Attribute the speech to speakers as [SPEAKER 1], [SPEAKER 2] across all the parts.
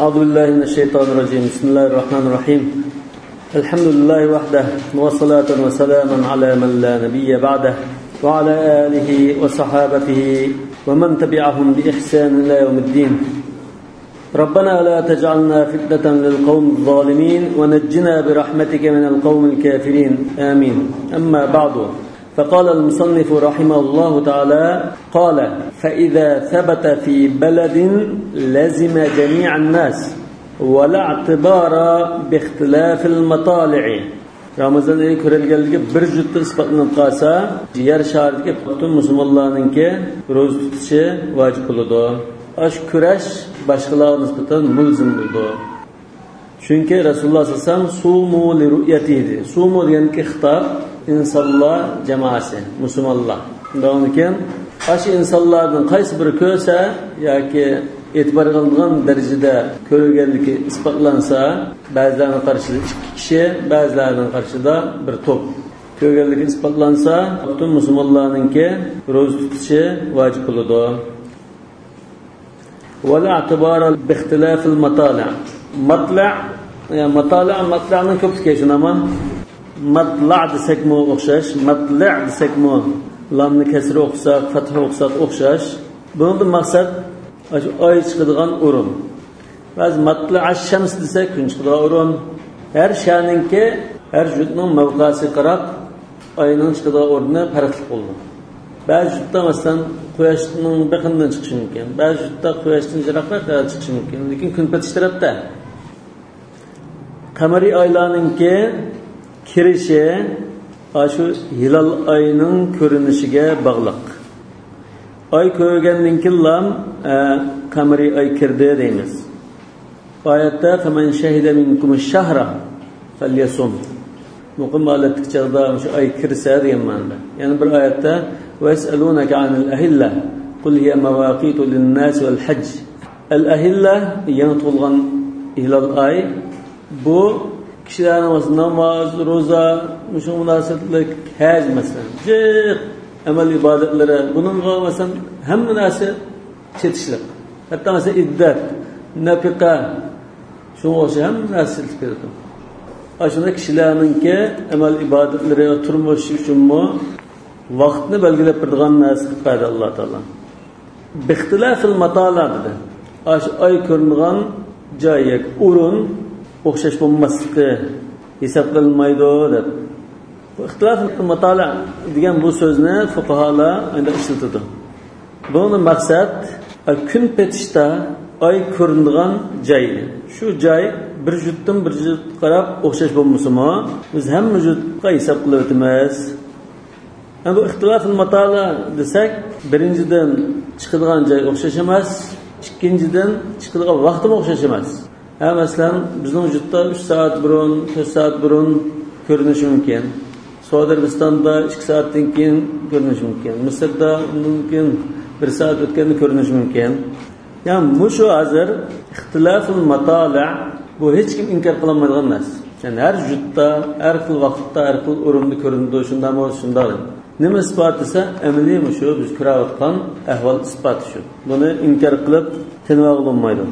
[SPEAKER 1] أعوذ بالله من الشيطان الرجيم. بسم الله الرحمن الرحيم. الحمد لله وحده، وصلاة وسلاما على من لا نبي بعده، وعلى آله وصحابته ومن تبعهم بإحسان إلى يوم الدين. ربنا لا تجعلنا فتنة للقوم الظالمين ونجنا برحمتك من القوم الكافرين، آمين. أما بعد، فقال المصنف رحمه الله تعالى: قال: فإذا ثبت في بلد لزم جميع الناس ولا اعتبار باختلاف المطالع. Ramazon oyi ko'rilganligi bir jutda isbotlanib qolsa, yer sharidagi butun musulmonlarninki ro'za tutishi vojib bo'ladi. Ash kurash boshqalarga nisbatan mulzim bo'ldi. Chunki Rasululloh sollallohu alayhi vasallam sumu li ru'yati dedi. Sumu deganki xitob insonlar jamoasi, musulmonlar. Undan keyin ash insonlarning qaysi biri ko'rsa yoki e'tibor qilingan darajada ko'rilganligi isbotlansa, ba'zilarning qarshida ikki kishi, ba'zilarning qarshida bir to'p ko'rganligi isbotlansa, butun musulmonlarninki ro'za tutishi vojib bo'ladi. ولا اعتبار باختلاف المطالع. مطلع يعني مطالع، مطلعning ko'p kelishini ama matla' desakmi o'xshash, matla' desakmi lamni kasri o'qisak, fath o'qisak o'xshash. Bundan maqsad oy chiqadigan o'rin. Ba'zi matla' shams desak kun chiqadigan o'rin. Har shaninki, har jutning mavqasiga qarab oyning chiqadigan o'rni farqli bo'ladi. Ba'zi jutda masalan quyoshning biqinidan chiqishi mumkin, ba'zi jutda quyoshdan yiroqroq chiqishi mumkin, lekin kun patish tarafda. Qamariy oylarninki kirishi shu hilol oyining ko'rinishiga bog'liq. Oy ko'rgandan keyin qamariy oy kirdi deymiz. Oyatda faman shahida minkum ash-shahra falyasum. Muqim holatdagi chog'da shu oy kirsa degan ma'noda. Yana bir oyatda ويسألونك عن الأهلة قل هي مواقيت للناس والحج. الأهلة yangi hilol oy, bu kishilarning namoz, ro'za, shu munosabatlik haj masalan, jiq amal ibodatlari, buningga masalan hamma narsa chetishliq. Hatto masalan iddat, nafiqa, shunga o'xshash hamma narsa keladi. Shunda kishilarninki amal ibodatlari va turmush uchunmi vaqtni belgilab beradigan narsa qilib berdi Alloh taolo. Bixtilafil matala dedi. Shu oy ko'ringan joy yoki o'rin o'xshash bo'lmasligi hisob qilinmaydi deb. Bu ixtilaf matala degan bu so'zni fuqarolar endi ishlatadi. Buni maqsad kun petishda oy ko'rinadigan joy. Shu joy bir jutdan bir jut qarab o'xshash bo'lmasimi, biz hamma jutga hisob qilib o'tamiz. Bu ixtilaf matala desak, birinchidan chiqadigan joy o'xshash emas, ikkinchidan chiqadigan vaqtimi o'xshash emas. Ha, masalan, bizning vujudda 3 soat burun, 4 soat burun ko'rinishi mumkin. Saudiya Arabistonda 2 soatdan keyin ko'rinishi mumkin. Misrda undan keyin 1 soat o'tganda ko'rinishi mumkin. Ya'ni shu hozir ixtilaful matala bu hech kim inkor qila olmaydigan narsa. Ya'ni har vujudda, har xil vaqtda, har xil o'rinda ko'rindi, shundami, shunday. Nima isbot desa, amaliy shu biz ko'rayotgan ahvol isboti shu. Buni inkor qilib tinib olmaydi.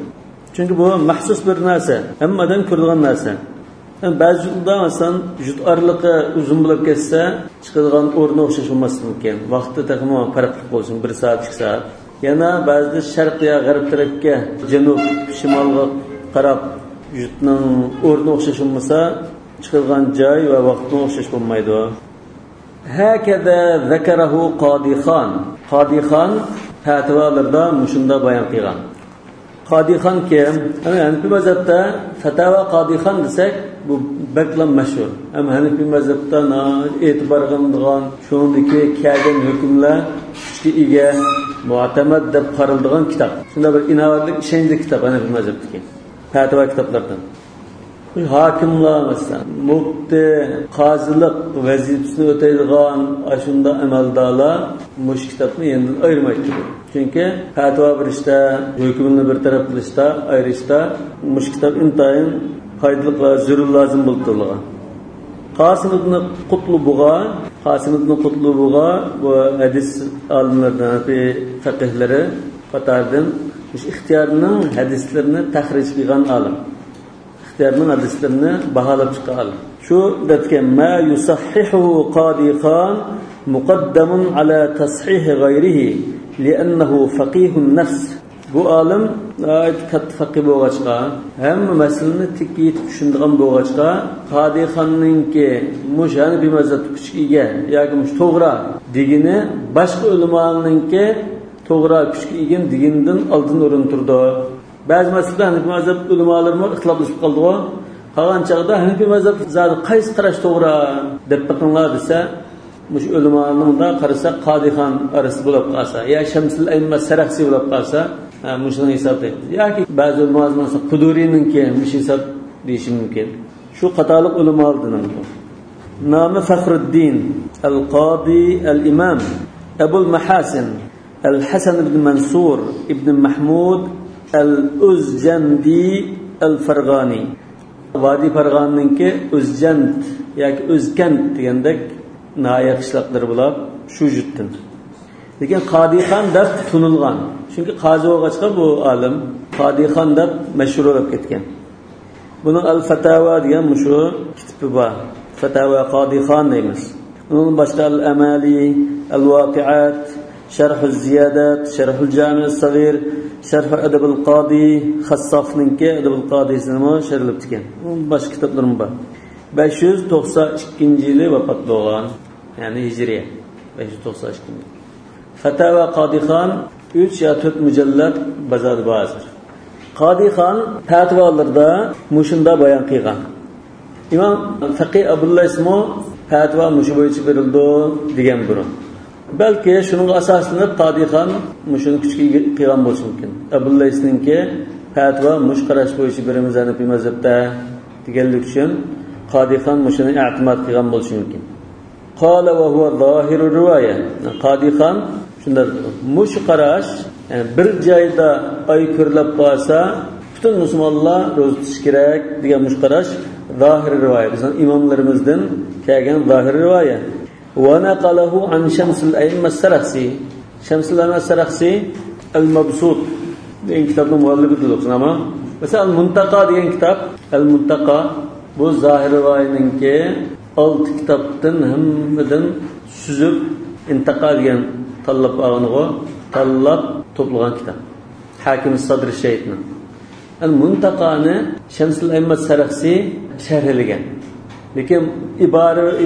[SPEAKER 1] Chunki bu maxsus bir narsa, hammadan ko'rilgan narsa. Yani ba'zi jutda masalan jut oraliqi uzun bo'lib ketsa, chiqadigan o'rni o'xshash bo'lmasligi mumkin. Vaqti taxminan farqli bo'lsin, 1 soat, 2 soat. Yana ba'zida sharq yo g'arb tarafga, janub, shimolga qarab jutning o'rni o'xshash bo'lmasa, chiqadigan joy va vaqtni o'xshash bo'lmaydi. هكذا ذكره قاضي خان. قاضي خان fatvolarda mushunda bayon qilgan. Qodixon kim? Hanafiy mazhabda fatava Qodixon desak, bu baklam mashhur. Ammo Hanafiy mazhabda e'tibor qilinadigan, shundagi kelgan hukmlar kuchga ega, mu'tamad deb qaraladigan kitob. Shunda bir inovatli ishonchli kitob Hanafiy mazhabdagi fatvo kitoblardan. Hokimlar masalan, mufti, qozilik vazifasini o'taydigan shunda amaldorlar mush kitobni endi ayirmaydi. Chunki fatvo berishda, hukmni bir taraf qilishda, ayirishda mush kitob intayin foydali va zarur lozim bo'lib turgan. Qosim ibn Qutlubug'a, Qosim ibn Qutlubug'a bu hadis olimlaridan, fiqhlari qatoridan İxtiyarning hadislerini tahrij qilgan olim. İxtiyarning hadislerini baholab chiqqan olim. Shu debken ma yusahhihu Qadixon muqaddamun ala tashihi g'ayrihi li'annahu faqihun nafs. Bu olim katta faqih bo'lg'achqa, hamma masalani tikka yetib tushunadigan bo'lg'achqa, Qadixonninki mush Hanafiy mazhab kuchga ega yoki mush to'g'ri degini boshqa ulamoninki to'g'ri kuchga ega deganidan oldin o'rin turdi. Ba'zi masalada Hanafiy mazhab ulamolarimi ixtiloflashib qoldi-ku. Qolgan chog'da Hanafiy mazhab zodi qaysi qarash to'g'ri deb biqinglar desa, mush ulamoning bunday qarasa Qadixon orasi bo'lib qolsa, ya Shamsul Aimma Saraxsi bo'lib qolsa, mushuni hisoblaydi. Yoki ba'zi ulamolar Quduriyninki mush hisob deyishi mumkin. Shu qatorliq ulamolardan bu. Nomi Faxriddin al-Qodi al-Imam Abul Mahasin al-Hasan ibn Mansur ibn Mahmud al-Uzjandi al-Farg'ani. Vodiy Farg'onninki Uzjand yoki Uzkand degandek nihoya qishloqlari bo'lib shu jutdan. Lekin Qadixon deb tunilgan. Chunki qozi bo'lg'achqa bu olim Qadixon deb mashhur bo'lib ketgan. Buning Al-Fatawa degan shu kitobi bor. Fatawa Qadixon deymiz. Uning boshqa Al-Amali, Al-Waqi'at, Sharh az-Ziyadat, Sharh al-Jami' as-Saghir, Sharh Adab al-Qadi, Xassofninki Adab al-Qadisini sharhlab ekan. Uning boshqa kitoblari bor. 592-yili vafot bo'lgan, ya'ni hijriya 592. Fatawa Qadixon 3 ya 4 mujallad bozorda bor hozir. Qadixon fatvolarda mushunda bayon qilgan. Imom Faqih Abdullaysmo fatvo mushu bo'yicha berildi degan burun. Balki shunga asoslanib Qadixon mushuni kuchga qilgan bo'lishi mumkin. Abdullaysninki fatvo mush qarash bo'yicha beramiz Hanafiy mazhabda deganlik uchun Qadixon mushuni e'timod qilgan bo'lishi mumkin. Qala va huwa zohiru rivoya. Qadixon shunday mush qarash, yani bir joyda oy ko'rilib qolsa, butun musulmonlar ro'za tutish kerak degan mush qarash zohir rivoya. Bizning imomlarimizdan kelgan zohir rivoya. Va naqalahu an Shamsul Aimma Saraxsi. Shamsul Aimma Saraxsi Al-Mabsut degan kitobning muallifi deyiladi, ama masalan Al-Muntaqa degan kitob, Al-Muntaqa bu zohir rivoyaninki 6 kitobdan hammadan suzib Intaqa degan tanlab olgan, tanlab to'plagan kitob. Hakim Sadr Shaytni. Al-Muntaqani Shamsul Aimma Saraxsi sharhlagan. Lekin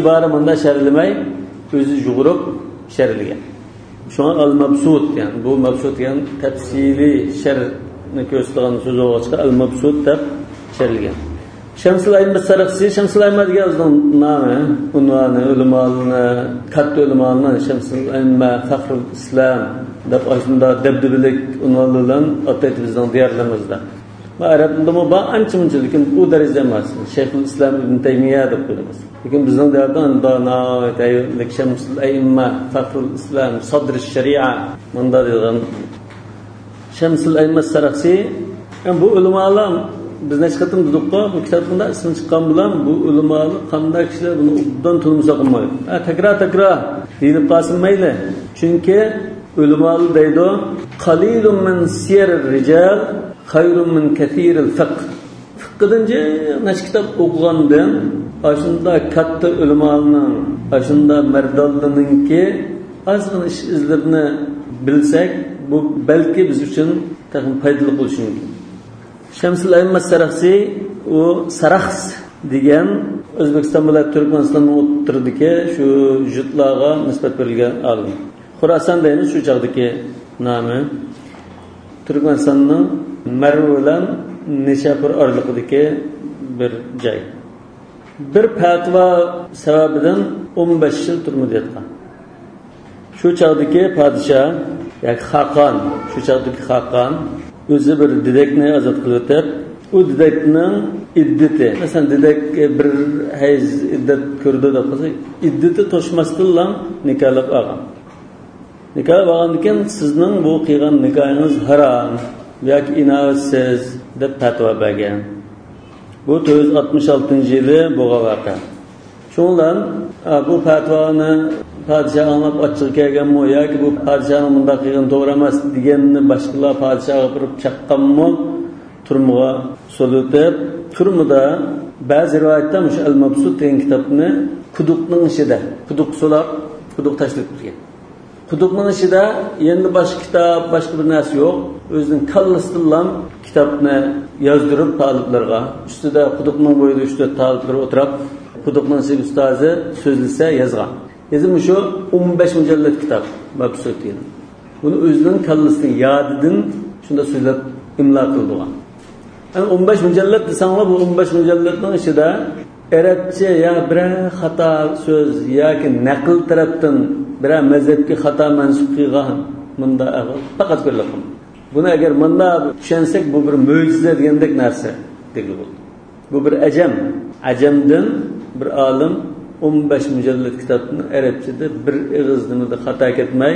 [SPEAKER 1] ibora bunda sharhlamay, o'zi yugurib sharhlagan. Shunga Al-Mabsut, ya'ni bu Mabsut degan tafsiliy sharhni ko'rsatgan so'z o'g'achqa Al-Mabsut deb sharhlagan. Shamsul Aimma Saraxsi, Shamsul Aimma degan o'zining nomi, unvoni, ulamolarni, katta ulamolarni Shamsul Aimma Faxrul Islom deb aslida dabdabilik unvonlar bilan ataydi bizning diyorlarimizda. Va arabda bu ancha muncha, lekin u darajada emas. Shayxul Islom ibn Taymiya deb qo'yamiz. Lekin bizning diyorda Shamsul Aimma Faxrul Islom Sadr Sharia bunda degan Shamsul Aimma Saraxsi. Bu ulamolar biz necha qatim dedik-ku, bu kitobda ismi chiqqan bilan bu ulamolar qanday kishilar buni obdan tunumsa qilmaydi. Takrar deyilib qolsin mayli. Chunki ulamolar deydi, qalilun min siyar rijal khayrun min kathiril fiqh. Fiqhdan necha kitob o'qigandan ashunda katta ulamolarning, ashunda mardonlarninki ozgina ish izlarini bilsak, bu balki biz uchun foydali bo'lishi mumkin. Shamsul Aimma Saraxsi u Saraxs degan O'zbekiston bilan Turkmanistonning o'rtasidagi shu jutlarga nisbat berilgan olim. Xorason deymiz shu chog'dagi nomi. Turkmanistonning Marv bilan Nishapur oralig'idagi bir joy. Bir fatvo sababidan 15 yil turmada yotgan. Shu chog'dagi podshoh yoki xoqon, shu chog'dagi xoqon o'zi bir didakni ozod qilib o'tib, u didakning iddati, masalan didak bir hayz iddat ko'rdi deb qolsa, iddati to'shmasdan nikohlab olgan. Nikohlab olgandan keyin sizning bu qilgan nikohingiz harom yoki inovatsiz deb fatvo bergan. Bu 466-yili bo'lgan voqea. Shundan bu fatvoni Padişah anglab achchig'i kelganmi yoki bu podishahning bunday qilgani to'g'ri emas deganini boshqalar podshohga borib chaqqanmi turmaga solib turmada ba'zi rivoyatda shu al mabsut degan kitobni quduqning ichida quduq sulab quduq tashlab turgan. Quduqning ichida endi boshqa kitob, boshqa bir narsa yo'q. O'zining kallasidan kitobni yozdirib taliblarga, ustida quduqning bo'yida 3-4 taliblar o'tirib, quduqning ichida ustozi so'zlasa yozgan. Yazım shu 15 mujallad kitob Mabsut degan. Buni o'zining kallasining yodidan shunda so'zlab imlo qildigan. Yani 15 mujallad desanglar, bu 15 mujalladning ichida arabcha ya biror xato so'z yoki naql tarafdan biror mazhabga xato mansub qilgan bunda faqat ko'rilgan. Buni agar bunda tushunsak, bu bir mo'jiza degandek narsa degli bo'ldi. Bu bir ajam, ajamdan bir olim 15 mujallad kitobni arabchada bir ig'iz nimada xato ketmay,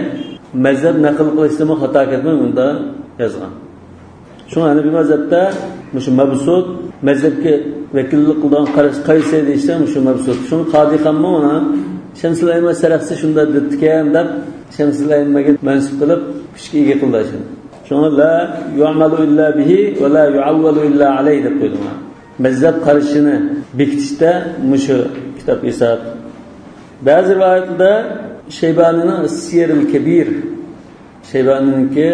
[SPEAKER 1] mazhab naql qilishdimi xato ketmay bunda yozgan. Shunga Hanafiy mazhabda shu mabsut mazhabga vakillik qilgan qarash qaysi deyishsa shu mabsut. Shuni Qodiy hamma uni Shamsul Ayma Saraxsi shunda debdikan deb Shamsul Aymaga mansub qilib kuchga ega qildi shuni. Shunga la yu'malu illa bihi va la yu'awwalu illa alayhi deb qo'ydi. Mazhab qarashini bekitishda mushu kitob hisob. Ba'zi rivoyatlarda Shayboniyning Siyarul Kabir, Shayboniyninki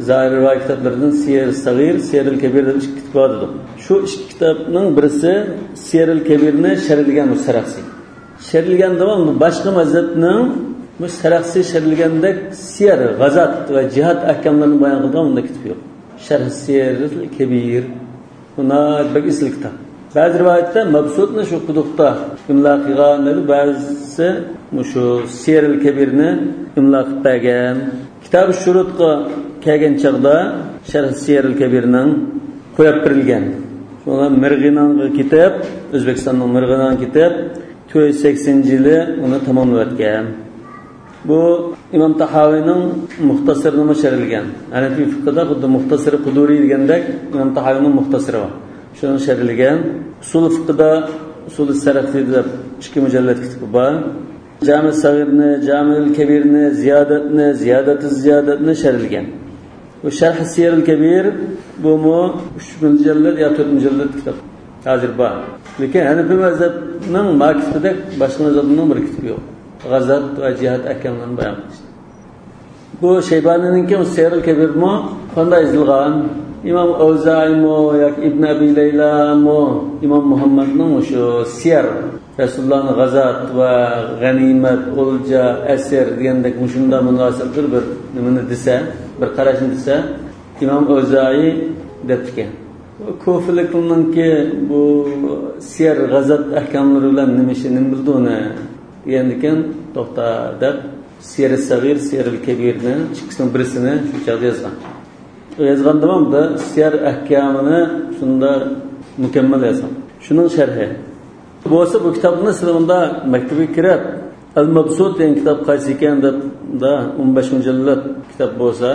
[SPEAKER 1] zahir rivoyat kitoblaridan Siyar Sag'ir, Siyarul Kabir deb ikki kitob bor dedi. Shu ikki kitobning birisi Siyarul Kabirni sharhlagan bu Saraxsiy. Sharhlagan degan bu boshqa mazhabning bu Saraxsiy sharhlagandek siyar, g'azat va jihad ahkomlarini bayon qilgan bunda kitob yo'q. Sharh Siyarul Kabir buna bir isl kitob. Ba'zi rivoyatda Mabsutni shu quduqda imlo qilgan dedi, ba'zisi shu Siyarul Kabirni imlo qilib bergan. Kitob Shurutga kelgan chaqda Sharh Siyarul Kabirning qo'yib berilgan. Shuna Mirg'inonga ketib, O'zbekistonning Mirg'inonga ketib, 480-yili uni tamomlayotgan. Bu Imom Tahoviyning muxtasirini sharhlagan. Hanafiy fiqhida xuddi muxtasiri Quduriy degandek Imom Tahoviyning muxtasiri bor. Shuni sharhlagan. Usul fiqhida Usul Saraxsiy deb 2 mujallad kitobi bor. Jami Sag'irni, Jamiul Kabirni, Ziyodatni, Ziyodati Ziyodatni sharhlagan. Bu Sharh Siyarul Kabir bu mu 3 mujallad yo 4 mujallad kitob hozir bor. Lekin Hanafiy mazhabning maktabida boshqa mazhabning bir kitobi yo'q. G'azat va jihad ahkomlarini bayon qilish. Bu Shayboniyninki Siyarul Kabirmi qanday yozilgan? İmom Avzaymi yoki Ibn Abi Laylami, İmom Muhammadning shu siyar Rasulullohning g'azat va g'animat, o'lja, asir degandek mushunda munosabatli bir nimani desa, bir qarashni desa, İmom Avzai debdikan. Kufilikninki bu siyar g'azat ahkomlari bilan nima ishi, nima bildi uni degandikan, to'xta deb Siyar Sag'ir, Siyar Kabirni ikkisining birisini shu chaqda yozgan. Yozganda bunda siyar ahkomini shunda mukammal yozgan. Shuning sharhi. Bo'lsa bu kitobni sizlar bunda maktabga kirib Al-Mabsut degan kitob qaysi ekan deb da 15 mujallad kitob bo'lsa,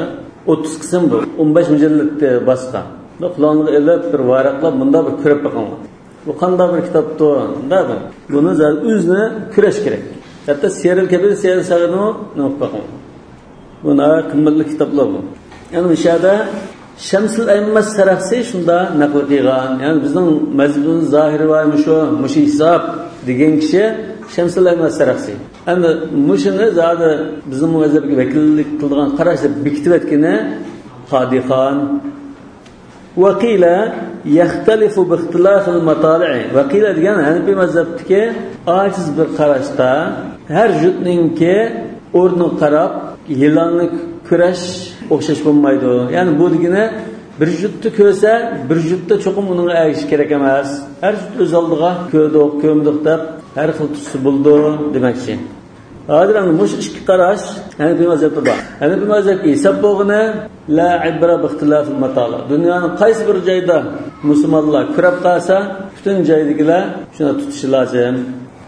[SPEAKER 1] 30 qism bu. 15 mujalladda bosgan. Bunda qulog'ini ilib bir varaqlab bunda bir ko'rib boqing. Bu qanday bir kitobdir? Bunda buni o'zini ko'rish kerak. Hatto Siyarul Kabir, Siyar Sag'irni o'qib boqing. Buna qimmatli kitoblar bu. Yani bu yerda Shamsul Ayma Saraxsiy shunda naql qilgan. Ya'ni bizning mazhabimiz zahiri va mushu mushu hisob degan kishi Shamsul Ayma Saraxsiy. Endi mushuni zodi bizning mazhabga vakillik qilgan qarash deb bekitib aytgani Qodixon. Vaqila yaxtalifu bi ixtilafil matali'i. Vaqila degan Hanafiy mazhabdagi ojiz bir qarashda har jutninki o'rnini qarab yilonni kurash o'xshash bo'lmaydi. Ya'ni bu degani bir jutni ko'rsa, bir jutda cho'qim uningga ergishish kerak emas. Har jut o'z oldiga ko'rdik, ko'mdik deb har xil tusi bo'ldi demakchi. Hozir ana mush ikki qarash Hanafiy mazhabda bor. Hanafiy mazhabga hisob bo'lgani la ibra bi ixtilafil matala. Dunyoning qaysi bir joyda musulmonlar kurab qolsa, butun joydagilar shuni tutishi lozim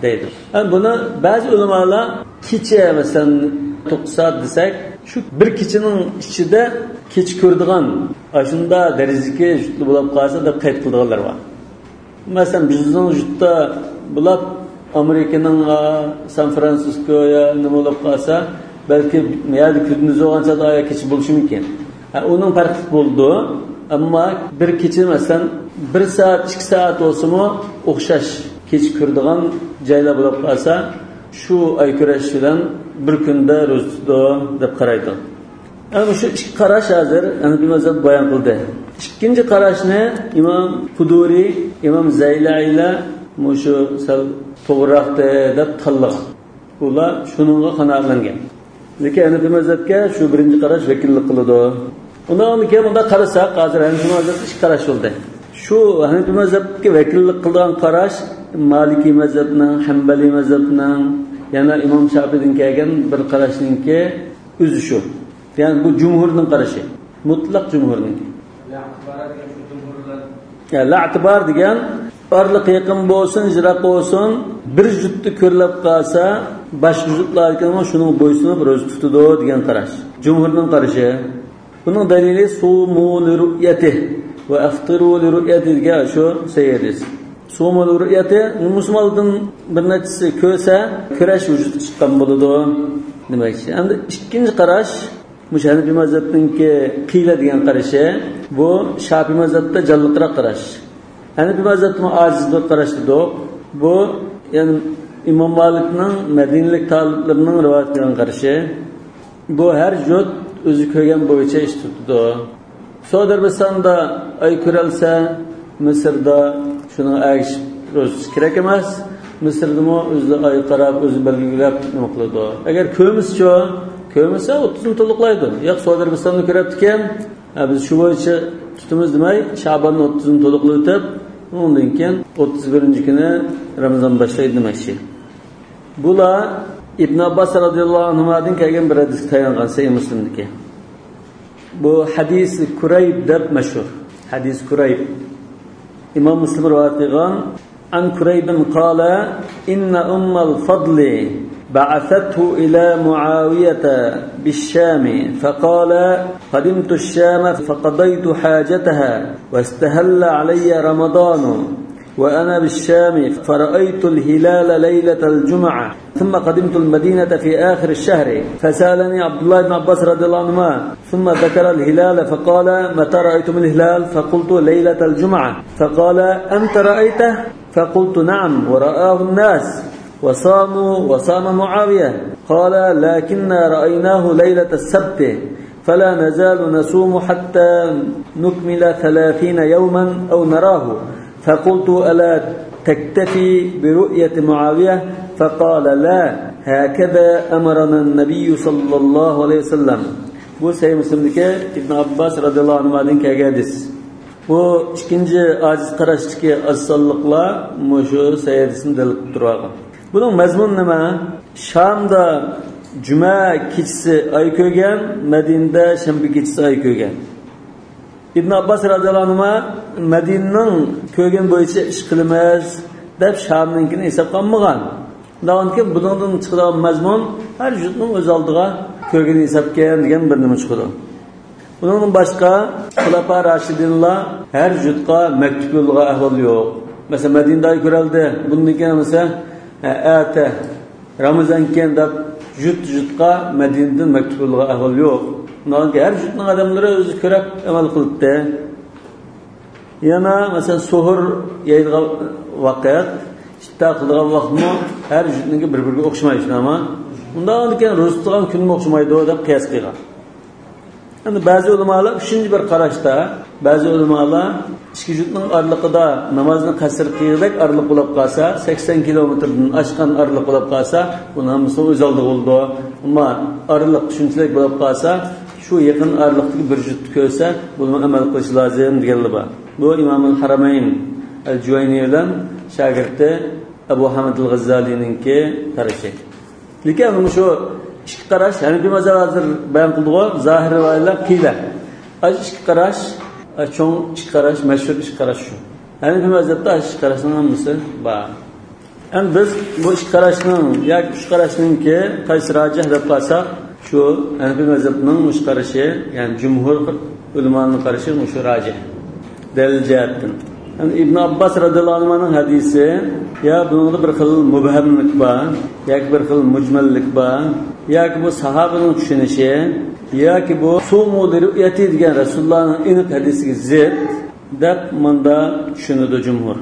[SPEAKER 1] deydi. Yani buni ba'zi ulamolar kecha masalan 9 soat desak, shu bir kechaning ichida kech ko'rdigan, shunda darajadagi jutli bo'lib qolsa deb qayd qildiganlar bor. Masalan, bizning jutda bo'lib Amerika'nın San Francisco'ya nima bo'lib qolsa, balki yerda kunduz bo'lgan chog'da oy kecha bo'lishi mumkin. Uning farqi bo'ldi, ammo bir kecha masalan 1 soat, 2 soat bo'lsa-mu o'xshash kech ko'radigan joylar bo'lib qolsa, shu oy ko'rash bilan bir kunda ro'za tutdi deb qaraydi. Ana shu ikki qarash hozir Hanafiy mazhab bayon qildi. Ikkinchi qarashni Imom Quduri, Imom Zaylayla shu sal to'g'riroqdi deb tanlagan. Ular shuningga qanoatlangan. Lekin Hanafiy mazhabga shu birinchi qarash vakillik qiladi. Undan keyin bunda qarasak, hozir Hanafiy mazhabda ikki qarash bo'ldi. Shu Hanafiy mazhabga vakillik qilgan qarash Maliki mazhabning, Hanbali mazhabning, yana Imom Shofiydan kelgan bir qarashningki o'zi shu. Ya'ni bu jumhurning qarashi, mutlaq jumhurning. La i'tibor degan orliq yaqin bo'lsin, jiroq bo'lsin, bir jutni ko'rilib qolsa, boshqa jutlarga shuning bo'ysunib ro'za tutadi degan qarash. Jumhurning qarashi. Buning dalili sumu li ru'yati va aftiru li ru'yati degan shu sayyidis. Sumu li ru'yati musulmonlardan bir nechasi ko'rsa, kurash vujudga chiqqan bo'ladi demakchi. Endi ikkinchi qarash Hanafiy mazhabninki qiyla degan qarashi, bu Shofiy mazhabda jonliqroq qarash. Hanafiy mazhabda ojiz bir qarash dedik. Bu ya'ni Imom Malikning Madinalik toliblarining rivoyat qilgan qarashi. Bu har jut o'zi ko'rgan bo'yicha ish tutdi. Saudi Arabistonda oy ko'ralsa, Misrda shuni agishib ro'za kerak emas. Misrdami o'zi oy qarab, o'zi belgilab nima qiladi. Agar ko'rmasa-chu, ko'rmasa 30ni to'liqlaydi. Yo'q, Saudi Arabistonda ko'rabdi ekan, biz shu bo'yicha tutamiz demay, Shabonni 30ni to'liqlatib, undan keyin 31-kuni Ramazon boshlaydi demakchi. Bular Ibn Abbos radhiyallohu anhudan kelgan bir hadisga tayangan Sahih Muslimdagi. Bu hadis Kurayb deb mashhur. Hadis Kurayb. Imom Muslim rivoyat qilgan. An Kuraybin qala inna ummal fadli بعثته إلى معاوية بالشام فقال قدمت الشام فقضيت حاجتها واستهل علي رمضان وأنا بالشام فرأيت الهلال ليلة الجمعة ثم قدمت المدينة في آخر الشهر فسألني عبد الله بن عباس رضي الله عنهما ثم ذكر الهلال فقال متى رأيتم الهلال؟ فقلت ليلة الجمعة. فقال أنت رأيته؟ فقلت نعم ورآه الناس وصاموا وصام معاوية. قال لكننا رأيناه ليلة السبت فلا نزال نصوم حتى نكمل 30 يوما أو نراه. فقلت ألا تكتفي برؤية معاوية؟ فقال لا هكذا أمرنا النبي صلى الله عليه وسلم. Bu Sahih Muslimdagi Ibn Abbas radhiyallohu anhudan kelgan hadis. Bu ikkinchi ajiz qarashdagi osonliklar shu sahih hadisni dalil qilib turgan. Buning mazmuni nima? Shamda juma kechasi oy ko'rgan, Madinada shanba kechasi oy ko'rgan. Ibn Abbas radhiyallohu anhu Madinaning ko'rgan bo'yicha ish qilamiz deb Shamninkini hisobga olmagan. Undan keyin bundan chiqadigan mazmun har jutning o'z oldiga ko'rgan hisobga degan bir nima chiqadi. Bundan boshqa Xulafa Rashidinlar har jutga maktub yo'lga ahvol yo'q. Masalan, Madinada oy ko'raldi, bundan keyin masalan ata Ramazon keyin deb jut-jutqa Madinadan maktub yo'lga ahvol yo'q. Undan keyin har jutning odamlari o'zi ko'rib amal qilibdi. Yana masalan suhur yeydigan vaqt, iftor qilgan vaqtmi har jutniki bir-biriga o'xshamaydi shunami? Undan keyin ro'za tutgan kunmi o'xshamaydi deb qiyos qilgan. Endi ba'zi ulamolar uchinchi bir qarashda, ba'zi ulamolar ikki jutning orliqida namozni qasr qilgandek orliq bo'lib qolsa, 80 kilometrdan oshgan orliq bo'lib qolsa, buni hammasi o'z oldiga bo'ldi. Ammo orliq shunchalik bo'lib qolsa, shu yaqin orliqdagi bir jutni ko'rsa, buni amal qilish lozim deganlar bor. Bu Imom al-Haramayn al-Juvayniy bilan shogirdi Abu Hamid al-G'azzoliyninki qarashi. Lekin shu ikki qarash, Hanafiy mazhabi hozir bayon qildi-ku, zohir rivoyatlar qiyla. Ikki qarash, cho'ng ikki qarash, mashhur ikki qarash shu. Hanafiy mazhabda ikki qarashning hammasi bor. Endi biz bu ikki qarashning yoki uch qarashningki qaysi rojih deb qolsak, shu Hanafiy mazhabning uch qarashi, ya'ni jumhur ulamoning qarashi shu rojih. Dalil jihatdan. Yani İbn Abbas radıyallahu anh'ın hadisi ya bunun bir xil mübhemlik var, ya bir xil mücmellik var, ya ki bu sahabenin düşünüşü, ya ki bu sumu li rü'yeti degan Resulullah'ın aniq hadisiga zid deb munda tushunadi jumhur.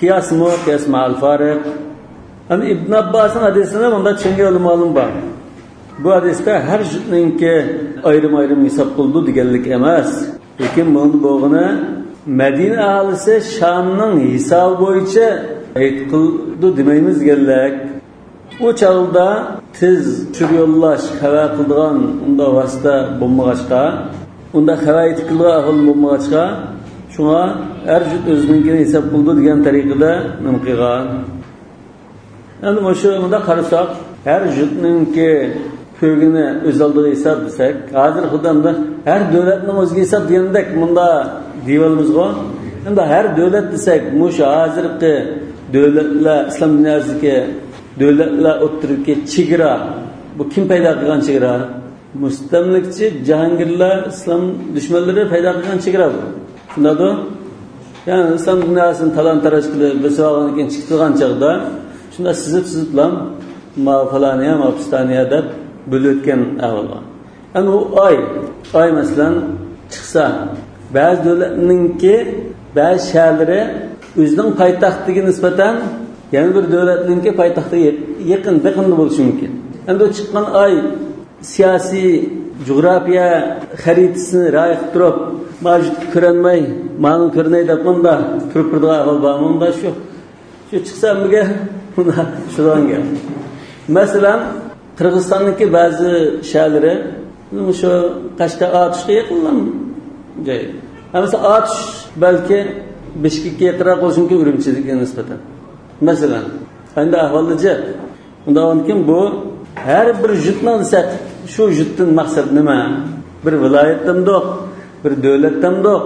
[SPEAKER 1] Qiyasmu qiyas ma'al fariq. Yani İbn Abbas'ın hadisini bunda tushungan ulamolar bor. Bu hadisda her jutninki ayrım-ayrım hisob qildi deganlik emas. Lekin bunun bo'g'ini Medine ahalisi Şam'ın hisobi bo'yicha hayit qildi demaymiz deganlik. U chog'da tez uçur yo'llash xabar qildigan unda vosita bo'lmag'achqa, unda xabar yetib qilgan ahvol bo'lmag'achqa, shunga har jut o'zininkini hisob qildi degan tariqada nima qilgan. Endi shu bunda qarasak, har jutninki ko'gini o'z oldiga hisob desak, hozir xuddi har davlatning o'ziga hisob degandek bunda deyolmizg'u. Endi har davlat desak, mushu hozirgi davlatlar islom dunyosidagi davlatlar o'ttiribki chegara, bu kim paydo qilgan chegara? Mustamlikchi jahongirlar, islom dushmanlari paydo qilgan chegara bu. Shundadu? Ya'ni islom dunyosini talon-taroj qilib, besib olgandan keyin chiqtirgan chog'da shunda sizib-siziblam ma faloniya, ma pistoniya deb bo'lib o'tgan ahvolga. Endi u oy masalan chiqsa, ba'zi davlatninki ba'zi shaharlari o'zining poytaxtiga nisbatan yana bir davlatninki poytaxtiga yaqin biqinda bo'lishi mumkin. Endi u chiqqan oy siyosiy coğrafiya xaritasini rioya qilib turib, mavjud ko'rinmay, ma'lum ko'rinay deb bunda turib turadigan ahvol bormi? Unda shu chiqsa hammaga bunda shudan gap. Masalan, Qirg'izistonniki ba'zi shaharlari shu Qashqar Otishga yaqinlam joy. Masalan, Otish balki Bishkekka yaqinroq bo'lishi mumkin Urumchiga nisbatan. Masalan, endi ahvolda undan keyin bu har bir jutni desak, shu jutdan maqsad nima? Bir viloyatdandoq, bir davlatdandoq,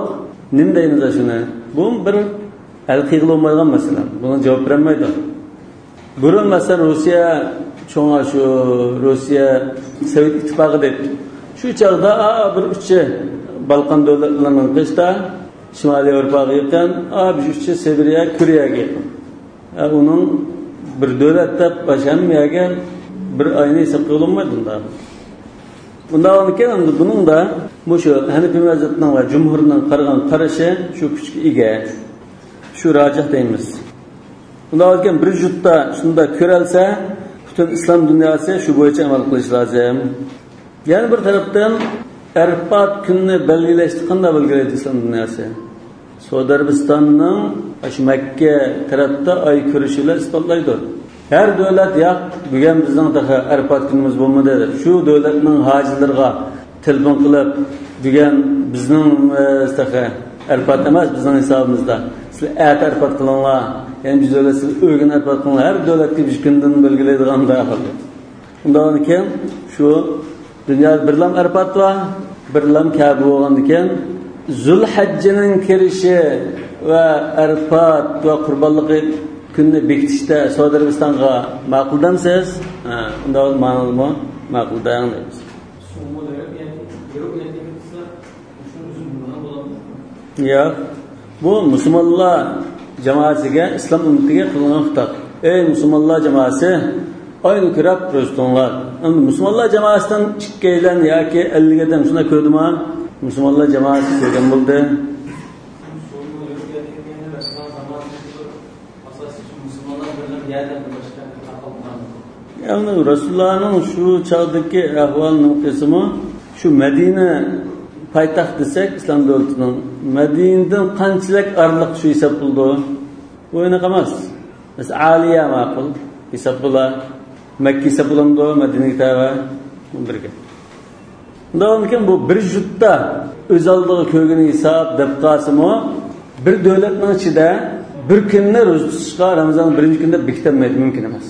[SPEAKER 1] nima deymiz shuni? Bu bir hal qilolmaydigan masala. Buni javob berolmaydi. Burun masalan Rossiya cho'ng shu Rossiya Sovet ittifoqi deb shu chog'da bir uchi Balkan davlatlarining qishda Shimoliy Yevropaga yaqin, bir uchi Sibiriya, Koreyaga yaqin. Uning bir davlat deb boshlanmagan bir oyni hisob qilinmaydi bunda. Bundan keyin endi buning da shu Hanafi mazhabining va jumhurning qaragan qarashi shu kuchga ega. Shu rojih deymiz. Bundan keyin bir jutda shunda ko'ralsa, butun islom dunyosi shu bo'yicha amal qilish lozim. Yana bir tarafdan Arafat kunini belgilashni qanday belgilaydi islom dunyosi? Saudi Arabistonning shu Makka tarafda oy ko'rishini isbotlaydi. Har davlat yo'q, bugun bizning daha Arafat kunimiz bo'lmadi dedi. Shu davlatning hojilariga telefon qilib, bugun bizning daha Arafat emas, bizning hisobimizda. Sizlar erta Arafat qilinglar. Yani biz davlat siz o'rgan Arafat qilinglar. Har davlatga bir kundan belgilaydigan da. Undan keyin shu dunyo birlam Arafat va birlam Ka'ba bo'lgan ekan, Zulhajjining kirishi va Arafat va qurbonlik kunni bekitishda Saudi Arabistonga ma'quldamsiz? Ha, unda ma'lummi? Ma'quldan deymiz. Yo'q, bu musulmonlar jamoasiga, islom ummatiga qilingan xitob. Ey musulmonlar jamoasi, oyni ko'rib ro'za. Endi musulmonlar jamoasidan ikkaylan yoki 50 odam shunda ko'rdimi? Musulmonlar jamoasi ko'rgan bo'ldi. Yani Resulullah'ın şu çağdaki ahvalının kısmı şu Medine paytaxt desek İslam devletining Medine'dan qanchalik arliq shu hisob qildi? Bu aniq emas. Mesela Aliya ma'qul hisob qila, Makka hisob qilindi, Madinaga tava birga. Undan keyin bu bir jutda o'z oldiga ko'rgan hisob deb qolsa-mu, bir davlatning ichida bir kunni ro'za tutishga Ramazon birinchi kunda bekitolmaydi, mumkin emas.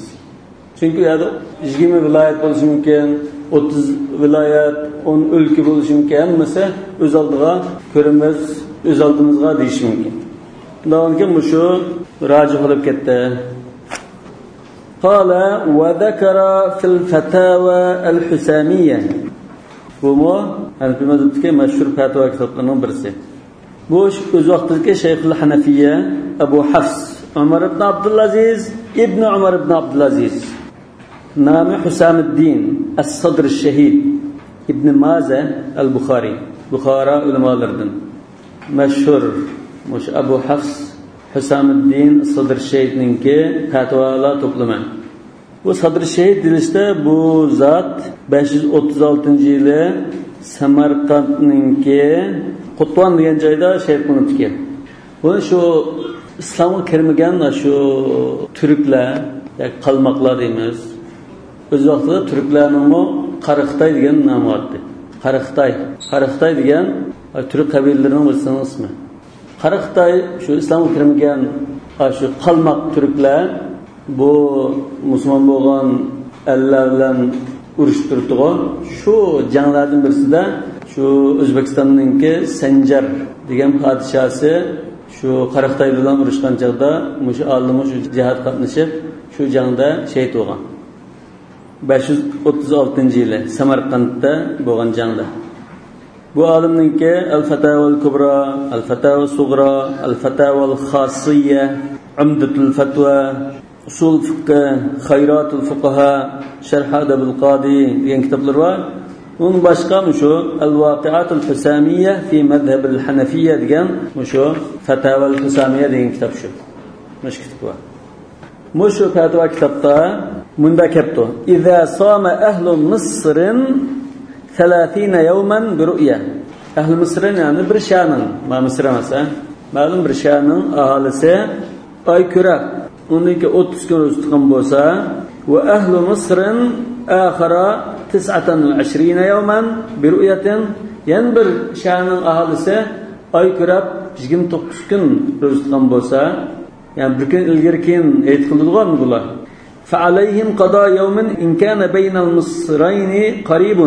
[SPEAKER 1] Chunki u yerda 20 viloyat bo'lishi mumkin, 30 viloyat, 10 o'lka bo'lishi mumkin, hammasi o'z oldiga ko'rimiz, o'z oldimizga deyish mumkin. Undan keyin bu shu rojih bo'lib ketdi. Qala va zakara fil fatawa al-Husamiyya. Bu mu Hanafi mazhabidagi mashhur fatvo kitoblarining birisi. Bu o'z vaqtidagi Shayxul Hanafiya Abu Hafs Umar ibn Abdulaziz ibn Umar ibn Abdulaziz. Nami Husamiddin As-Sadr Shahid ibn Maza al-Bukhari. Bukhara ulamalaridan mashhur Abu Hafs Husamiddin Sadr Shahidninki fatvolar to'plami. Bu Sadr Shahid deyilishda bu zot 536-yili Samarqandninki Qutvan degan joyda shahid bo'libdi. Bu shu islomga kirmagan shu turklar yoki qalmoqlar deymiz. O'z vaqtida turklarning Qara Xitoy degan nomi bor. Qara Xitoy, Qara Xitoy degan turk qabilalarining birisining ismi. Qara Xitoy shu islomga kirmagan shu qalmoq turklar bu musulmon bo'lgan ellar bilan urush turdi. Shu janglardan birisida shu O'zbekistonninki Sanjar degan podshosi shu Qara Xitoy bilan urushgan chog'da mushu olim shu jihad qatnashib shu jangda shahid bo'lgan. 536-yili Samarqandda bo'lgan jangda. Bu olimninki Al-Fatawa al-Kubra, Al-Fatawa al-Sughra, Al-Fatawa al-Khasiyya, Umdatul Fatwa, Usul fiqh, Khayratul fuqaha, Sharh Adab al-Qadi degan kitoblar bor. Undan boshqa shu Al-Waqi'atul Husamiyya fi Madhhab al-Hanafiyya degan shu Fatawa al-Husamiyya degan kitob shu. Mush kitob bor. Mushu fatwa kitobda munda kelibdi. Iza sama ahlu Misrin 30 yawman bi ru'ya. Ahli Misrin ya'ni bir shaning, ma Misr emas, ma'lum bir shaning aholisi oy ko'rib, uniki 30 kun ro'za tutgan bo'lsa, va ahlu Misrin akhara 29 yawman bi ru'yatin, yana bir shaning aholisi oy ko'rib 29 kun ro'za tutgan bo'lsa, ya'ni bir kun ilgari keyin ayt qiladigan bular. فعليهم قضاء يوم إن كان بين المصرين قريب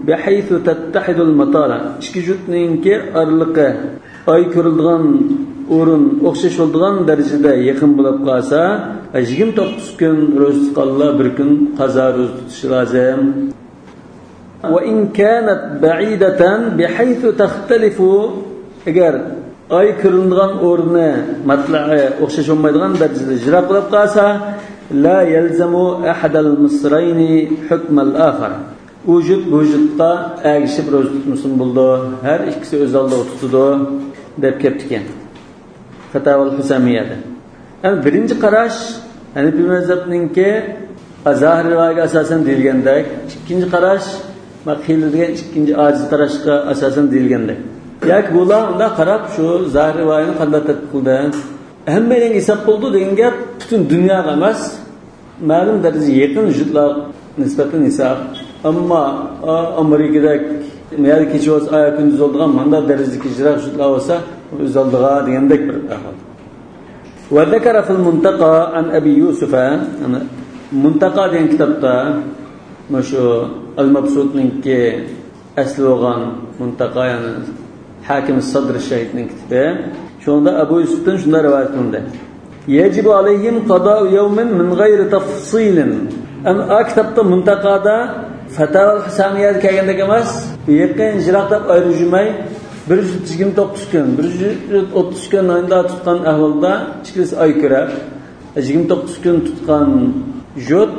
[SPEAKER 1] بحيث تتحد المطالع. İki jutninki aralığı ay ko'rildigan o'rin o'xshash bo'ladigan darajada yaqin bo'lib qolsa, 29 kun ro'za tutganlar bir kun qazo ro'za tutishi lozim. Va in kanat ba'idatan bihaythu takhtalifu, agar ay ko'riladigan o'rni matla'i o'xshash bo'lmaydigan darajada jiroq bo'lib qolsa, لا يلزم أحد المصرين حكم الآخر. Vücut vücutta ergişip ro'za tutmasın buldu. Her ikisi öz aldığı tutudu deb keptiken. Fataval Husamiyada. Yani birinci qarash Hanafi mazhabninki zahir rivoyatga asosan deyilgandek, ikkinchi qarash qiyil degan ikkinchi ajiz qarashga asosan deyilgandek. Yoki bular unda qarab shu zahir rivoyatni qanday tatbiq qildi? Hammaning hisob bo'ldi degan gap butun dunyoga emas, ma'lum darajada yaqin vujudlar nisbatan hisob. Ammo Amerikada mayli kecha bo'lsa, oy kunduz bo'ladigan manda darajadagi jiroq vujudlar bo'lsa, o'z oldiga degandek bir ahvol. Va zakara fil muntaqa an Abi Yusuf, Muntaqa degan kitobda shu Al-Mabsutninki asli bo'lgan Muntaqa, ya'ni Hakim Sadr Shahidning kitobi. Shunda Abu Yusufdan shunday rivoyat qilindi. Yajibu alayhim qada'u yawmin min g'ayri tafsilin. Am kitobda Muntaqada Fatawa al-Husamiyada kelgandek emas, yaqin jiroq deb ayirmay 129 kun, 130 kun ayda tutgan ahvolda ikkisi oy ko'rib, 29 kun tutgan jut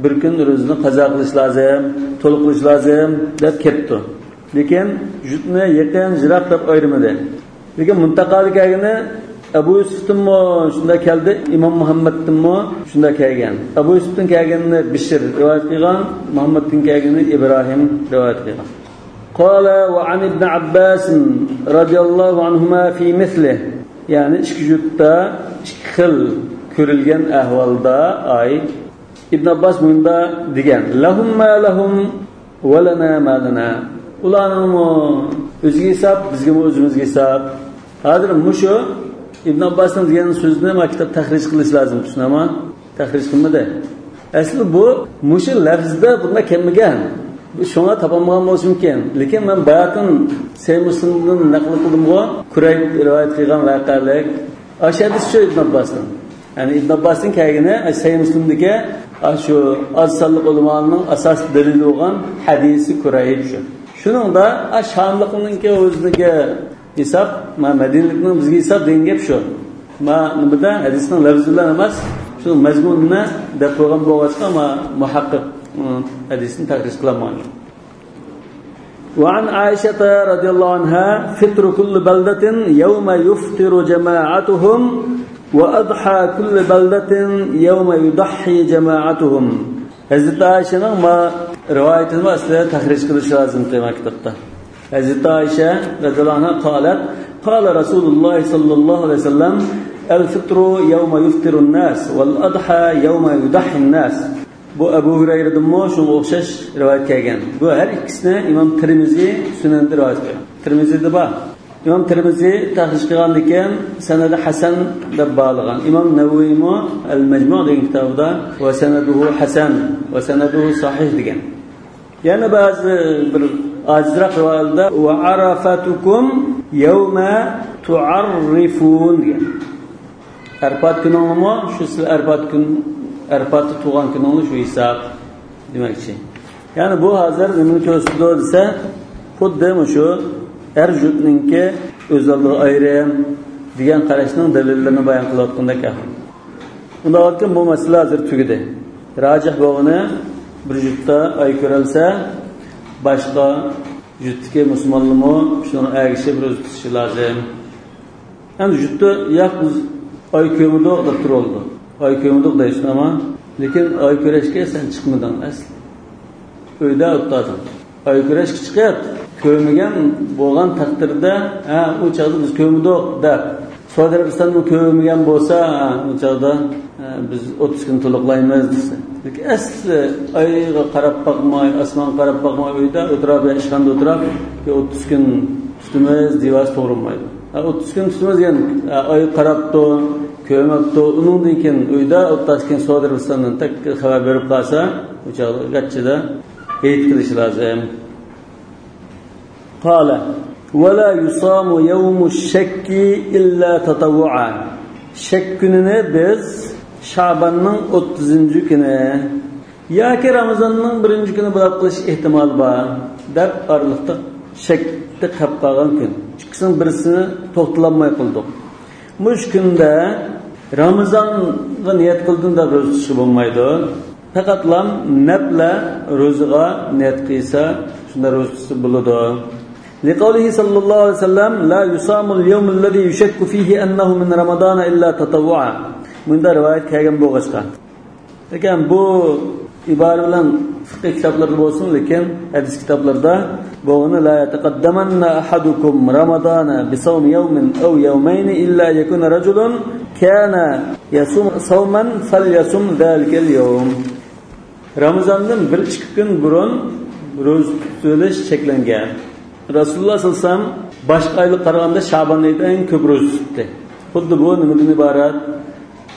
[SPEAKER 1] bir kun ro'zani qazo qilish lozim, to'liq qilish lozim deb ketdi. Lekin jutni yaqin jiroq deb ayirmadi. Lekin Muntaqada kelgani Abu Yusufdanmi shunda keldi, Imom Muhammaddanmi shunda kelgan. Abu Yusufdan kelganini Bishr rivoyat qilgan, Muhammaddan kelganini Ibrohim rivoyat qilgan. Qala va an ibn Abbas radhiyallohu anhuma fi misli. Ya'ni ikki jutda ikki xil ko'rilgan ahvolda ay Ibn Abbas bunda degan: lahum ma lahum va lana ma lana. Ularning o'ziga hisob, bizga o'zimizga hisob. Hozir mushu Ibn Abbasning degan so'zini maktab tahrij qilish lozim, tushunaman. Tahrij qilmadi. Asli bu mushu lafzda bunda kelmagan. Bu shunga topolmagan bo'lishi mumkin. Lekin men bayatin Sahih Muslimdan naql qildimg'u, Kurayb rivoyat qilgan voqealik. O'sha shu Ibn Abbasning. Ya'ni Ibn Abbasning kelgani Sahih Muslimdagi shu oz sonli ulamoning asos dalili bo'lgan hadisi Kurayb shu. Shuningda Shomliqninki o'ziniki Hisob ma Madinalikning bizga hisob degan gap shu. Ma nimada hadisning lafzi bilan emas, shu mazmunini deb qo'ygan bo'lg'achqa ma muhaqqiq hadisni tahrij qilolmagan. وعن عائشة رضي الله عنها فطر كل بلدة يوم يفطر جماعتهم وأضحى كل بلدة يوم يضحي جماعتهم. Hazreti Ayşe'nin ma rivayetini aslında tahrij qilish lazım demak kitapta. Hazreti Ayşe radıyallahu anha qalat qala Rasulullah sallallahu aleyhi ve sellem el fitru yawma yuftirun nas vel adha yawma yudahhin nas. Bu Ebu Hureyre'den şunga o'xshash rivoyat kelgan. Bu her ikkisini İmam Tirmizi Sunan'da rivoyat qilgan. Tirmizida bor. İmam Tirmizi tahrij qilgan ekan, sanadi hasan deb bog'lagan. İmam Navviymi Al-Majmu' degan kitobida va sanaduhu hasan va sanaduhu sahih degan. Yana ba'zi bir ajizroq rivoyatda va arafatukum yawma tu'arrifun degan. Arafat kuningmi shu sizlar Arafat kun Arafatda tug'an kuningni shu hisob demakchi. Ya'ni bu hozir nimani ko'rsatdi desa, xuddi shu har yurtninki o'z oldiga ayrim degan qarashning dalillarini bayon qilayotgandek. Unda aytgan bu masala hozir tugadi. Rojih bo'lgani bir yurtda oy ko'rilsa, boshqa yurtdagi musulmonlarmi shuni ergishib ro'za tutishi lozim. Endi yurtda yo'q biz oy ko'rmadik deb turoldi. Oy ko'rmadik deyishdi ama lekin oy ko'rishga sen chiqmading asli. Uyda o'tding. Oy ko'rishga chiqyapti. Ko'rmagan bo'lgan taqdirda, ha, u chog'da biz ko'rmadik deb. Saudi Arabistonda ko'rmagan bo'lsa, u chog'da biz 30 kun to'liqlaymiz desa. Lekin asli oyga qarab boqmay, osmonga qarab boqmay uyda o'tirib, ishxonada o'tirib, 30 kun tutamiz devas to'g'rinmaydi. 30 kun tutamiz degan oy qarabdi, ko'rmabdi, uningdan keyin uyda o'ttaskin Saudi Arabistondan tak xabar berib qolsa, u chog'da gachchida hayit qilish lozim. قال ولا يصام يوم الشك إلا تطوعا. Şek gününü biz Şaban'ın 30. günü yoki Ramazonning 1 kuni bo'lib qolish ehtimoli bor deb oraliqda shakda qolib qolgan kun. Ikkisining birisini to'xtalanmay qildik. Mush kunda Ramazonga niyat qildim deb ro'za tutish bo'lmaydi. Faqatlam nafla ro'zaga niyat qilsa, shunda ro'za tutsa bo'ladi. لقوله صلى الله عليه وسلم لا يصام اليوم الذي يشك فيه أنه من رمضان إلا تطوعا. Bunda rivayet kelgan bo'lg'achqa. Lekin bu ibora bilan fiqh kitoblarida bo'lsin, lekin hadis kitoblarida buni la yataqaddamanna ahadukum ramadana bisawm yawmin aw yawmayn illa yakuna rajulun kana yasum sawman falyasum zalikal yawm. Ramazondan 1-2 kun burun ro'za tutilish cheklangan. Rasululloh sollallohu alayhi vasallam boshqa oyga qaraganda Shabon oyida eng ko'p ro'za tutdi. Xuddi bu nimadan iborat?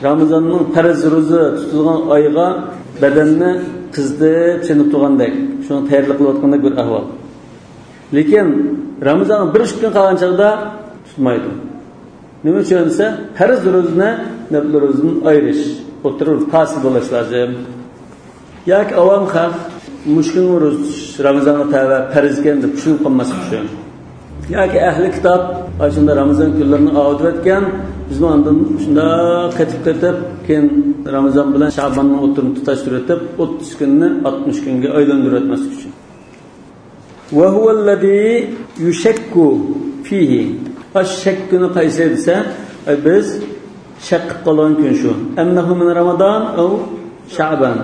[SPEAKER 1] Ramazonning farz ro'za tutilgan oyga badanni qizdirib chiniqtirgandek, shuni tayyorlik qilayotgandek bir ahvol. Lekin Ramazonning 1-2 kun qolgan chog'da tutmaydi. Nima uchun desa, farz ro'zani nafl ro'zadan ayirish, o'tirib fasil bo'lish lozim. Yoki avom xalq mushkul ro'za tutish Ramazonga tava farz ekan deb tushunib qolmaslik uchun. Yoki ahli kitob shunda Ramazon kunlarini ovdib o'tgan, biz ondan shunda qaytib-qaytib keyin Ramazon bilan Shabonning o'tirini tutashtirib 30 kunni 60 kunga aylantirib o'tmaslik uchun. Va huvallazi yushakku fihi. Ash-shak kuni qaysi desa, biz shak qilib qolgan kun shu. Annahu min Ramazon aw Sha'ban.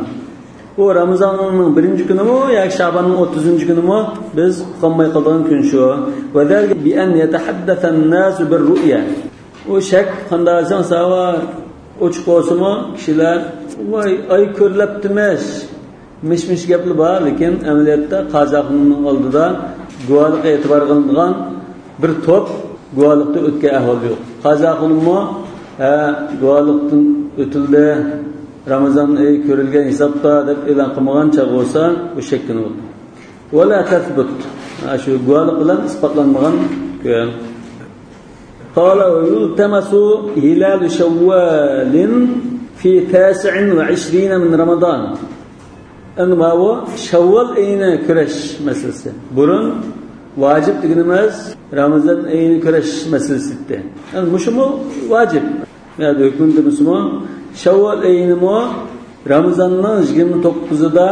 [SPEAKER 1] Bu Ramazonning 1 kunimi yoki Shabonning 30 kunimi biz qolmay qolgan kun shu. Va zalika bi an yatahaddatha an-nasu bir-ru'ya. U shak qanday sava ochiq bo'lsa-mu kishilar voy oy ko'rilibdimish mish-mish gaplar bor, lekin amaliyotda qozoqning oldida guvohlikka e'tibor qilingan bir to'p guvohlikda o'tgan ahvol yo'q. Qozoqningmi guvohlikdan o'tildi, Ramazon oyi ko'rilgan hisobda deb e'lon qilmagan chog' bo'lsa, bu shak kuni bo'ldi. Va la tathbut. Shu guvohlik bilan isbotlanmagan kun. قال ويلتمس هلال شوال في 29 من رمضان. Endi bu Şevval ayını ko'rish masalasi. Burun Vacip deganimiz Ramazon oyini ko'rish masalasida. Yani mushumu vacip. Yani hükmün demisimi Şevval oyini Ramazonning 29'ida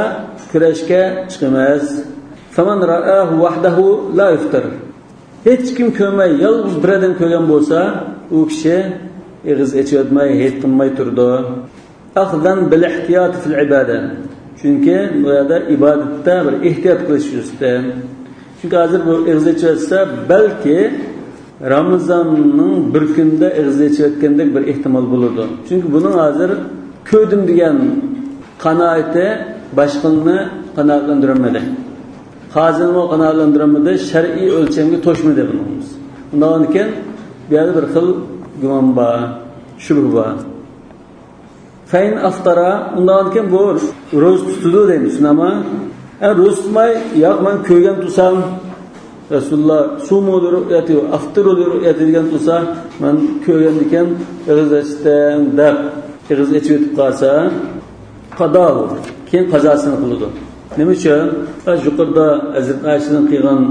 [SPEAKER 1] kurashga chiqamiz. Faman ra'ahu wahdahu la yuftir. Hech kim ko'rmay, yolg'iz bir odam ko'rgan bo'lsa, u kishi og'iz ochmay, hech qilmay turdi. Akhdan bil ihtiyot fil ibada. Chunki bu yerda ibodatda bir ehtiyot qilish ustida. Chunki hozir bu og'iz ochsa, balki Ramazonning bir kunda og'iz ochayotgandek bir ehtimol bo'ladi. Chunki buning hozir ko'rdim degan qanoati boshqani qanoatlantirmadi. Hozirmi qanoatlantirmadi, shar'iy o'lchamga to'shmadi bunimiz. Undan keyin bu yerda bir xil gumon bor, shubha bor. Fein aftara, undan keyin bu ro'z tutadi deymiz, nima? Ro'z tutmay, yo'q men ko'rgan tursam, Rasululloh sumu ru'yati va aftiru ru'yati degan tursa, men ko'rgan ekan, og'iz ochdim deb og'iz ochib o'tib qolsa, qado, keyin qazosini qiladi. Nima uchun? Yuqorida Hazrat Ayshadan qilgan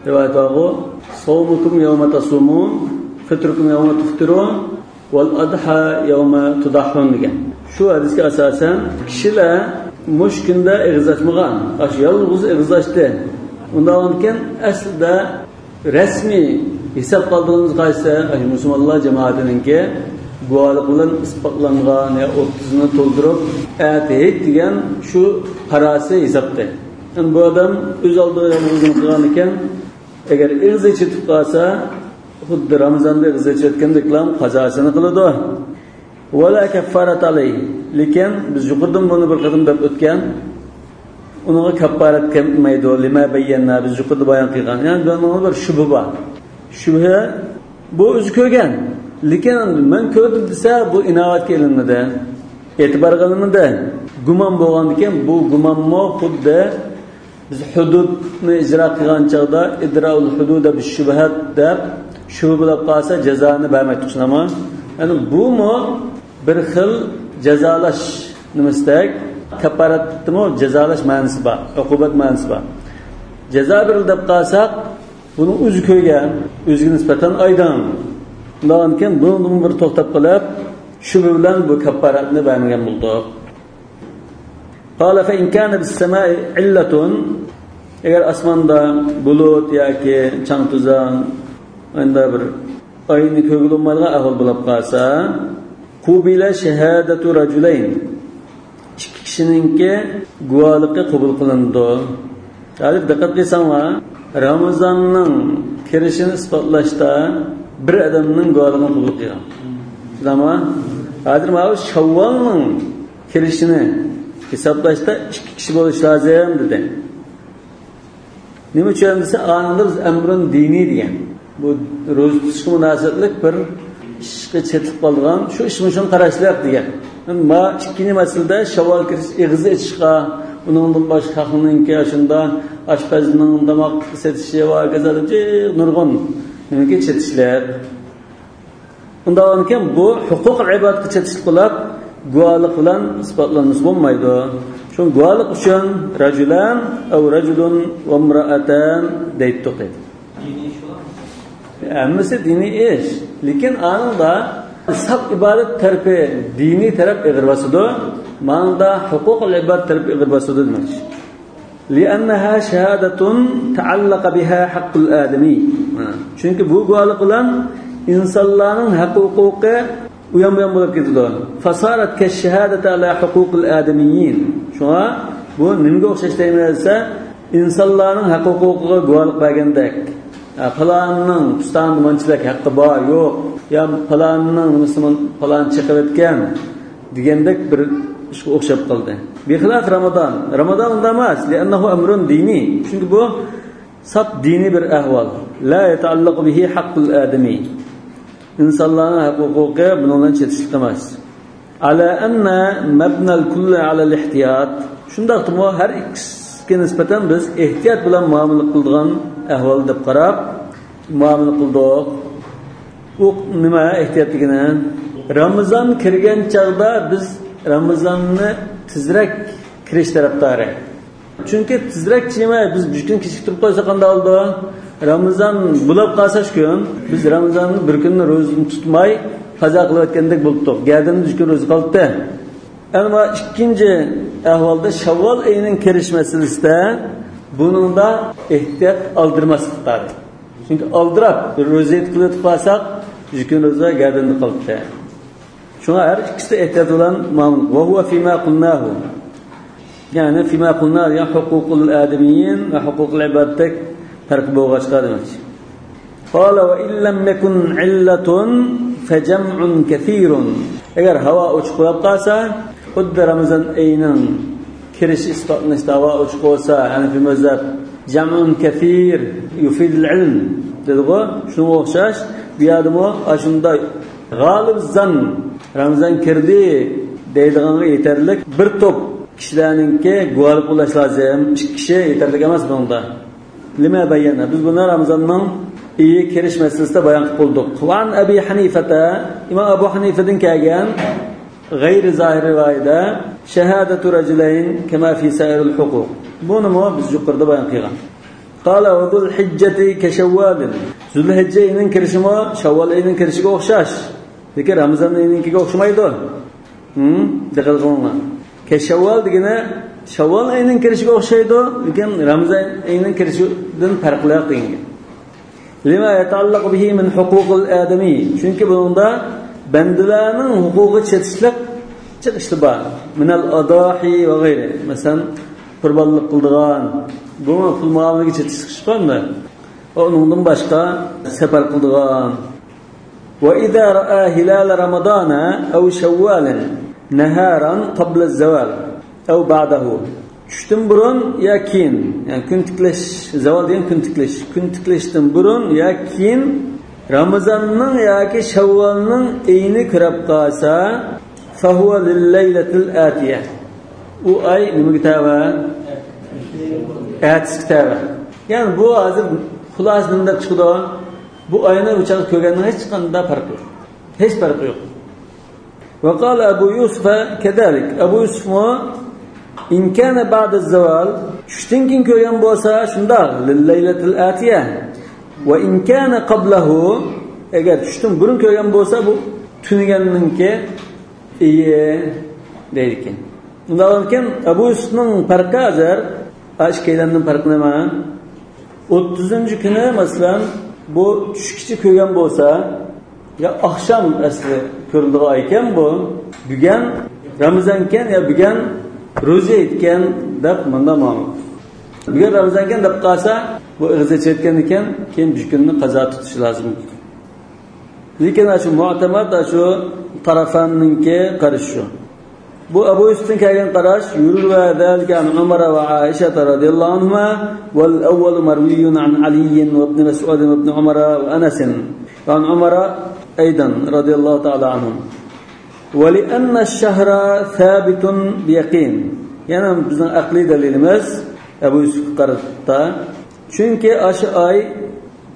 [SPEAKER 1] rivoyat bor. Sawmukum yawma tasumun, fitrukum yawma tuftirun, val adha yawma tudahhun degan. Shu hadisga asosan kishilar mush kunda og'iz ochmagan, yolg'iz og'iz ochdi. Undan keyin aslida rasmiy hisob qildig'imiz qaysi? Musulmonlar jamoatininki guvohlik bilan isbotlangan ya 30ni to'ldirib atayt degan shu qarasi hisobda. Yani bu odam o'z oldiga yolg'izini qilgan ekan, agar og'iz ochib qolsa, xuddi Ramazonda og'iz ochayotgandek qazosini qiladi. Wala kaffarat alayh. Lekin biz yuqoridan buni bir qatim deb o'tgan, unga kaffarat kelmaydi. Lima bayyana, biz yuqorida bayon qilgan. Ya'ni buning bir shubha bor. Shubha bu o'zi ko'rgan. Lekin men ko'rdim desa, bu inobatga ilinmadi, e'tibor qilinmadi. Gumon bo'lgan ekan, bu gumonmi xuddi biz hududni ijro qilgan chog'da idraul hududa bi shubhat deb shubha bo'lib qolsa jazoni bermaydi, tushunami? Ya'ni bumi bir xil jazolash nimasidek, kafaratmi jazolash ma'nosi bor, uqubat ma'nosi bor. Jazo berildi deb qolsak, buni o'zi ko'rgan, o'ziga nisbatan oydin. Undan keyin buni bir to'xtab qolib, shu bilan bu kafaratni bermagan bo'ldik. Qala fa in kana bis samai illatun, agar osmonda bulut yoki chang tuzon unda bir oyni ko'rilmaydigan ahvol bo'lib qolsa, qubila shahadatu rajulayn, ikki kishininki guvohligi qabul qilindi. Hali diqqat qilsanglar, Ramazonning kirishini isbotlashda bir odamning guvohligini qabul qilgan. Tamam. Hozir mana Shavvolning kirishini hisoblashda ikki kishi bo'lishi lozim dedi. Nima uchun desa, anında biz emrun diniy degan. Bu ro'za tutishga munosabatlik bir ishga chetib qolgan, shu ish uchun qarashlar degan. Ma ikkinchi masalada Shavvol kirish ig'izi ichishga, uningdan boshqa xalqninki shunda oshpazning tomoq setishi va hokazo nurg'un nimaga chetishlar. Undan keyin bu huquq ibodatga chetishlik qilib, guvohlik bilan isbotlanmasa bo'lmaydi. Shu guvohlik uchun rajulan aw rajulun va imra'atan deydi. Hammasi diniy ish, lekin anında saf ibodat tarafi diniy taraf ig'ir bosadi, manda huquq ibodat tarafi ig'ir bosadi demak. لأنها شهادة تعلق بها حق الآدمي. Chunki bu guvohlik bilan insonlarning haq-huquqi u yon bu yon bo'lib ketadi. Fasarat kash-shahadatu ala huquqil adamiyyin. Shunga bu nimaga o'xshash deymiz desa, insonlarning haq-huquqiga guvohlik bergandek. Falonning pustan munchalik haqqi bor, yo'q, yo falonning musulmon falon chiqib o'tgan degandek bir ishga o'xshab qoldi. Bi xilaf Ramazon. Ramazon unda emas, li'annahu amrun diniy. Chunki bu saf diniy bir ahvol. La yata'allaqu bihi haqqul adami. İnsanların haq-huquqi bundan chetishlik emas. Ala anna mabnal kulli ala al-ihtiyat. Shundaqmi har ikkisiga nisbatan biz ehtiyot bilan muomala qiladigan ahvol deb qarab muomala qildik. U nima ehtiyotligini? Ramazon kirgan chog'da biz Ramazonni tezroq kirish tarafdori. Chunki tezroq chimay biz bir kun kechiktirib qo'ysak qanday bo'ldi? Ramazon bo'lib qolsa shu kun biz Ramazonni bir kunni ro'zani tutmay qazo qilayotgandek bo'ldik. Gardinda 3 kun ro'za qoldi. Ammo ikkinchi ahvolda Shavvol oyining kirish masalasida buningda ehtiyot oldirmaslik kerak. Chunki oldirab ro'za qilib qolsak, 3 kun ro'za gardinda qoldi. Shunga har ikkisi ehtiyot bilan muomala. Va huwa fima qulnahu. Yani fima qulna ya huququl adamiyyin va huququl ibaddak farq bo'lg'achqa demak. Qala va illam yakun illatun fajam'un kathirun. Agar havo ochiq bo'lib qolsa, xuddi Ramazon oyining kirish isbotlanishda havo ochiq bo'lsa, Hanafi mazhab jam'un kathir yufidul ilm dedi-ku. Shunga o'xshash bu yerdami shunday g'olib zan Ramazon kirdi deydiganga yetarlik bir to'p kishilarninki guvohlik bo'lish lozim. 2 kishi yetarlik emas bunda. Lima bayyana. Biz buni Ramazonning iyi kirish masalasida bayon qilib bo'ldik. Van Abi Hanifata, Imom Abu Hanifadan kelgan g'ayri zohir rivoyatda shahadatu rajulayn kama fi sairil huquq. Buni biz yuqorida bayon qilgan. Qala va zul hijjati ka shawwal. Zul hijja oyining kirishimi Shavvol oyining kirishiga o'xshash. Lekin Ramazon oyininkiga o'xshamaydi. Diqqat qilinglar. Ka Shavvol degani Shavvol oyining kirishiga o'xshaydi, lekin Ramazon oyining kirishidan farqli degan. Lima yata'allaqu bihi min huquqil adami. Chunki bunda bandalarning huquqi chetishlik chiqishli bor. Minal adahi va g'ayri. Masalan, qurbonlik qildigan, bu pul muomalaga chetishlik chiqqanda, uningdan boshqa safar qildigan. Va idza ra'a hilal ramadana aw shawwalan naharan qabla az-zawal aw ba'dahu. Tushdan burun ya keyin, ya'ni kun tiklash, zavol degan kun tiklash, kun tiklashdan burun ya keyin Ramazonning yoki Shavvolning oyini ko'rib qolsa, fahuva lil-laylatil atiya. U oy nimaga tava? Atisiga tava. Ya'ni bu hozir xulosa nima deb chiqdi? Bu oyni o'chaq ko'rgandan hech qanday farq yo'q. Hech farqi yo'q. Va qala Abu Yusuf kadalik. Abu Yusuf in kana ba'da zawal, tushdan keyin ko'rgan bo'lsa, shundoq lil-laylatil atiya. Va in kana qablahu, agar tushdan burun ko'rgan bo'lsa, bu tunaganninki deydi ekan. Undan keyin Abu Yusufning farqi hozir ikkilanning farqi nima? 30-kuni masalan bu tushkichi ko'rgan bo'lsa, ya akşam asli ko'rildigan oy ekan bu, bugun Ramazon ekan ya bugun ro'za etgan deb bunda ma'lum. Bugun Ramazon ekan deb qolsa, bu ig'zi chetgan ekan, keyin bir kunni qazo tutish lozim. Lekin shu mu'tamad shu tarafanninki qarashi shu. Bu Abu Yusufdan kelgan qarash yurva zalika an Umar va Aisha radhiyallohu anhuma wal awwal marwiyun an Ali va ibn Mas'ud va ibn Umar va Anas va an Umar aydan radhiyallohu ta'ala anhum. Va li'anna ash-shahra thabitun bi yaqin. Yana bizning aqliy dalilimiz Abu Yusuf qarashda. Chunki shu oy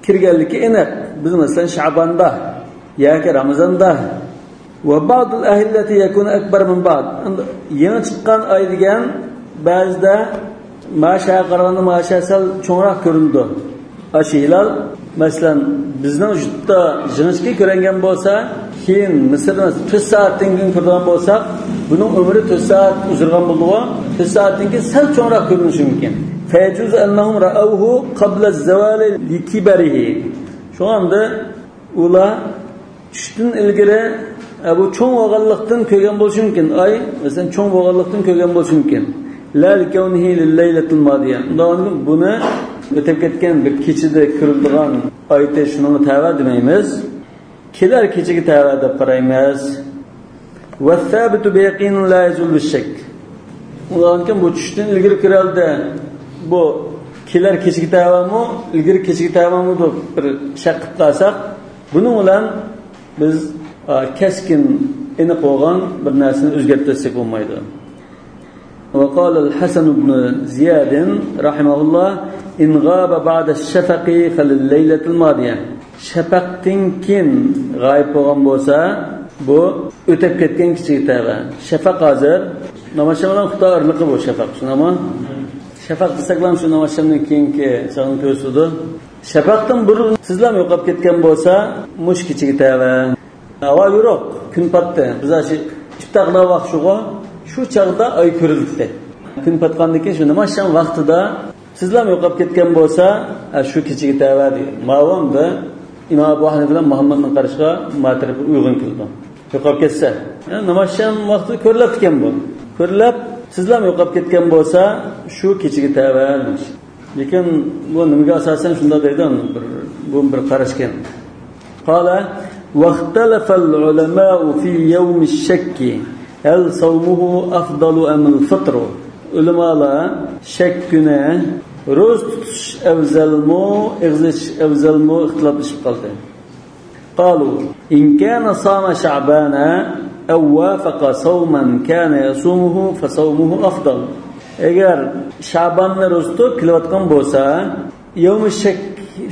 [SPEAKER 1] kirganligi aniq. Biz masalan Shabonda yoki Ramazonda va ba'dul ahillati yakunu akbar min ba'd. Yangi chiqqan oy degan ba'zida masha qaraganda masha sal cho'ngroq ko'rindi. Shu hilol masalan bizning yurtda jinchki ko'ringan bo'lsa, keyin Misrda 4 soatdan keyin ko'rgan bo'lsak, buning umri 4 soat uzilgan bo'ldi. 4 soatdan keyin sal cho'ngroq ko'rinishi mumkin. Fayjuz annahum ra'awhu qabla az-zawal likibarihi. Shu anda ular tushdan ilgari bu cho'ng bo'lganlikdan ko'rgan bo'lishi mumkin. Ay, masalan cho'ng bo'lganlikdan ko'rgan bo'lishi mumkin. La likawnihi lil-laylatil madiya. Undan buni o'tib ketgan bir kechada ko'riladigan oyda shuni tava demaymiz. Kelar kechaga tava deb qaraymiz. Va thabitu bi yaqin la yazul bi-shakk. Undan keyin bu tushdan ilgari ko'rildi. Bu kelar kechaga tavami, ilgari kechaga tavami deb bir shak qilib qolsak, buning bilan biz keskin aniq bo'lgan bir narsani o'zgartirsak bo'lmaydi. وقال الحسن بن زياد رحمه الله إن غاب بعد الشفق فلليلة الماضية. Şafaqdan keyin g'oyib bo'lgan bo'lsa, bu o'tib ketgan kichik tava. Shafaq hozir namozshomdan xudo irliqi bu shafaq, shunami? Şafaq desaklam shu namozshamdan keyingi chog'ni ko'rsatdi. Shafaqdan burun sizlar yo'qolib ketgan bo'lsa, mush kechaga tava. Havo yo'q, kun patdi. Biz shu iftorlar vaqt shuga, shu chog'da oy ko'rildi. Kun patgandan keyin shu namozsham vaqtida sizlar yo'qolib ketgan bo'lsa, shu kechaga tava deydi. Mavomda Imom Abu Hanifa bilan Muhammadning qarashiga matrif uyg'un keldi. Yo'qolib ketsa, namozsham vaqtida ko'rilib ekan bu. Ko'rilib sizlar yo'qolib ketgan bo'lsa, shu kechaga tava. Lekin bu nimaga asosan shunda deydi, bir bu bir qarashgan. Qala واختلف العلماء في يوم الشك هل صومه أفضل أم الفطر. Ulamalar shak kuni ro'z tutish afzalmi, ig'iz ichish afzalmi ixtiloflashib qoldi. قالوا إن كان صام شعبان أو وافق صوما كان يصومه فصومه أفضل. Agar Şabanni ro'z tutib kelayotgan bo'lsa, yawmi shak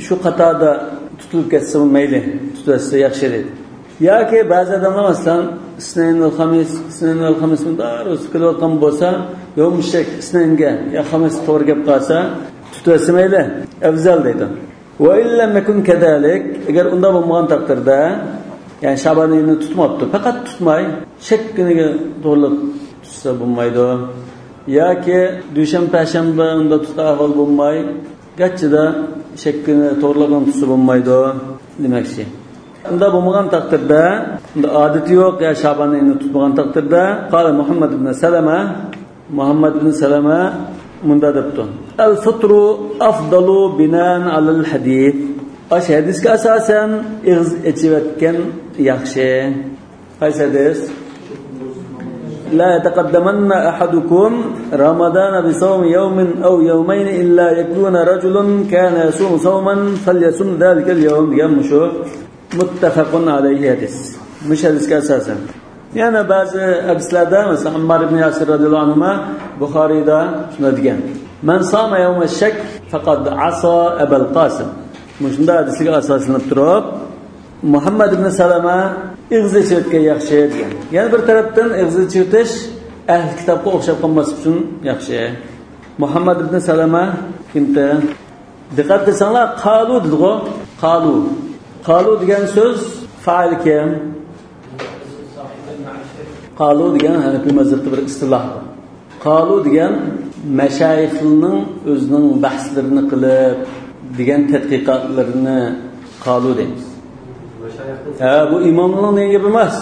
[SPEAKER 1] shu qatorda tutilib ketsa mayli, tutsa yaxshi deydi. Yoki ba'zi odamlar masalan isnayn va xamis, isnayn va xamis bunda ro'z tutib kelayotgan bo'lsa, yawmi shak isnaynga yo xamis to'g'ri kelib qolsa, tutsa mayli, afzal deydi. Va illam yakun kadalik, agar unda bo'lmagan taqdirda, ya'ni Şabanni tutmabdi, faqat tutmay shak kuniga to'g'rilab tutsa bo'lmaydi. Yoki dushanba, payshanba unda tutsa ahvol bo'lmay, gachida shak kuni to'g'rilab tutsa bo'lmaydi demakchi. Unda bo'lmagan taqdirda, unda odati yo'q ya Şabanni tutmagan taqdirda, qala Muhammad ibn Salama, Muhammad ibn Salama munda debdi. Al-fitru afdalu binan alal hadith. Ash hadisga asosan ig'iz ichiyotgan yaxshi. Qaysi hadis? لا يتقدمن أحدكم رمضان بصوم يوم أو يومين إلا يكون رجل كان يصوم صوما فليصم ذلك اليوم. degan shu muttafaqun alayhi hadis. Mush hadisga asosan. Yana ba'zi hadislarda masalan Ammar ibn Yasir radhiyallohu anhu Buxoriyda shunday degan: Man sama yawm ash-shak faqad asa Abul Qasim. Shunda hadisga asoslanib turib Muhammad ibn Salama ig'iz ichirtgan yaxshi degan. Yana bir tarafdan ig'iz ichirtish ahli kitobga o'xshab qolmaslik uchun yaxshi. Muhammad ibn Salama kimda? Diqqat qilsanglar, qalu dedi-ku. Qalu. Qalu degan so'z fa'il kim? Qalu degan Hanafi mazhabida bir istiloh. Qalu degan mashayixlarning o'zining bahslarini qilib degan tadqiqotlarini qalu deymiz. Ha, bu imomning nega emas.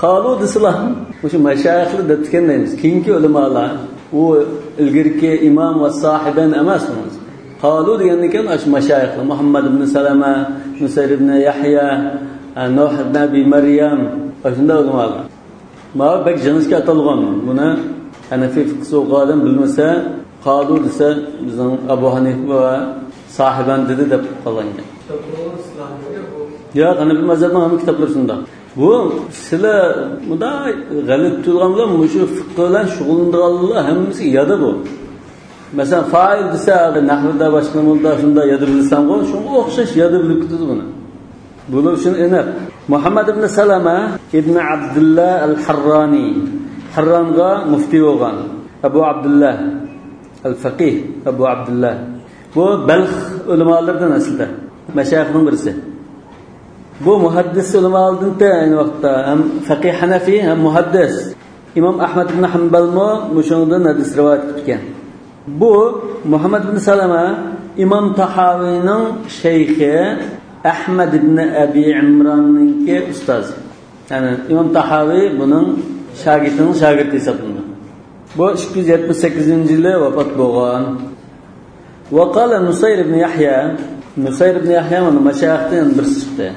[SPEAKER 1] Qalu desalar, o'sha mashayixlar deb turgan deymiz. Keyingi ulamolar, u ilgirki imom va sohiban emas. Qalu degandan keyin o'sha mashayixlar Muhammad ibn Salama, Nusayr ibn Yahya, Nuh ibn Abi Maryam, o'shanda ulamolar. Ma bek jinsga atalgan. Buni Hanafi fiqhi o'qigan bilmasa, qalu desa bizning Abu Hanifa va sohiban dedi deb qo'llangan. Yo'q, Hanafi mazhabining hamma kitoblari shunda. Bu sizlar bunday g'alat tuyulgan bilan shu fiqh bilan shug'ullanadiganlar hammasi yodi bu. Masalan, fa'il desa, nahvda boshqa nimada shunda yodi bilsam-ku, shunga o'xshash yodi bilib ketadi buni. Buning uchun aniq. Muhammad ibn Salama ibn Abdullah al-Harrani Harranga mufti bo'lgan. Abu Abdullah al-Faqih Abu Abdullah. Bu Balx ulamolaridan aslida, mashayikhning birisi. Bu muhaddis ulamolaridan ayni vaqtda ham faqih Hanafi ham muhaddis. Imom Ahmad ibn Hanbalmi shundan hadis rivoyat qilgan. Bu Muhammad ibn Salama Imom Tahaviyning shayxi Ahmad ibn Abi Imronninki ustozi. Ya'ni Imom Tahaviy buning shogirdining shogirdi hisoblanadi. Bu 278-yili vafot bo'lgan. Va qala Nusayr ibn Yahya, Nusayr ibn Yahya mana mashayikhdan birisi chiqdi.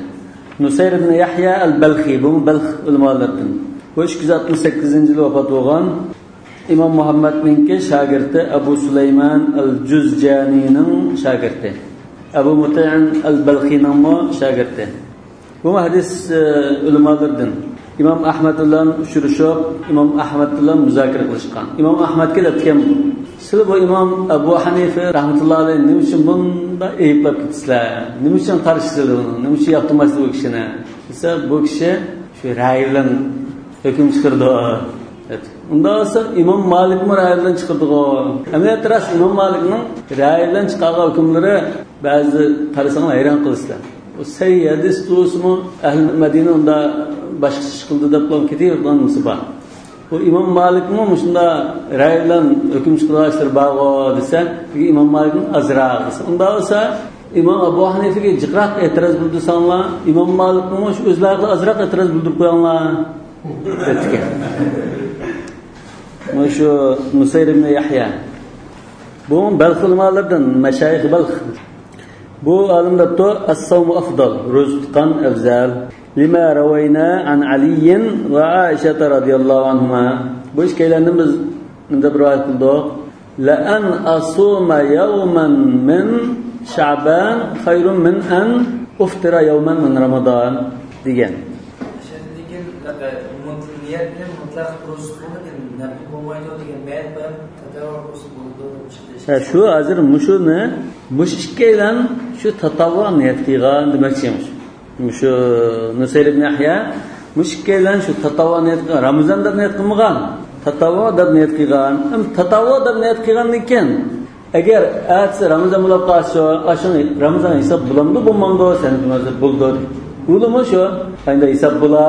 [SPEAKER 1] Nusayr ibn Yahya al-Balxiy, bu Balx ulamolaridan. Bu 268-yili vafot bo'lgan. İmom Muhammadninki shogirdi Abu Sulaymon al-Juzjaniyning shogirdi. Abu Mut'in al-Balxiyning shogirdi. Bu hadis ulamolaridan. İmom Ahmad bilan uchrashib, İmom Ahmad bilan muzokara qilishgan. İmom Ahmadga aytgan bu. Sizlar bu İmom Abu Hanifa rahmatullohi alayhi nima uchun bunda ayblab ketasizlar? Nima uchun qarshisizlar uni? Nima uchun yoqtirmaysizlar bu kishini? Desa, bu kishi shu ra'yi bilan hukm chiqardi. Unda olsa İmam Malikmi ra'yi bilan chiqadigan. Amaliyotda rost İmam Malikning ra'yi bilan chiqargan hukmlari ba'zi qarasanglar hayron qilasizlar. O sayy hadis to'g'risimi ahli Madina unda boshqa ish qildi deb ketayotgan bor. Bu İmam Malikmi shunda ra'yi bilan hukm chiqargan ishlar bor desa, İmam Malikning azroq desa. Unda olsa İmam Abu Hanife'ga jiqroq e'tiroz bildirsanglar, İmam Malikmi shu o'zlariga azroq e'tiroz bildirib qo'yinglar debdi. Shu Nusayr ibn Yahya. Bu Balx ulamolardan, mashayix Balx. Bu olim debdi, as-sawmu afdal, ro'za tutgan afzal. Lima rawayna an Ali va Aisha radhiyallohu anhuma. Bu ishkalarni biz bunda bir rivoyat qildik. La an asuma yawman min Sha'ban khayrun min an uftira yawman min Ramazon degan.
[SPEAKER 2] Niyatni mutlaq ro'za tutmagan nafl bo'lmaydi degan ma'no bilan tatavvu bo'lsa bo'ldi.
[SPEAKER 1] Shu hozir mushuni mush ikkalan shu tatavvu niyat qilgan demoqchimiz. Shu Nusayr ibn Yahya mush ikkalan shu tatavvu niyat qilgan, Ramazon deb niyat qilmagan, tatavvu deb niyat qilgan. Ham tatavvu deb niyat qilgandan keyin agar atsi Ramazon bo'lib qolsa, ashuni Ramazon hisob bo'lamdi, bo'lmamdi, sen hozir bo'ldi. Ulumi shu endi hisob bo'la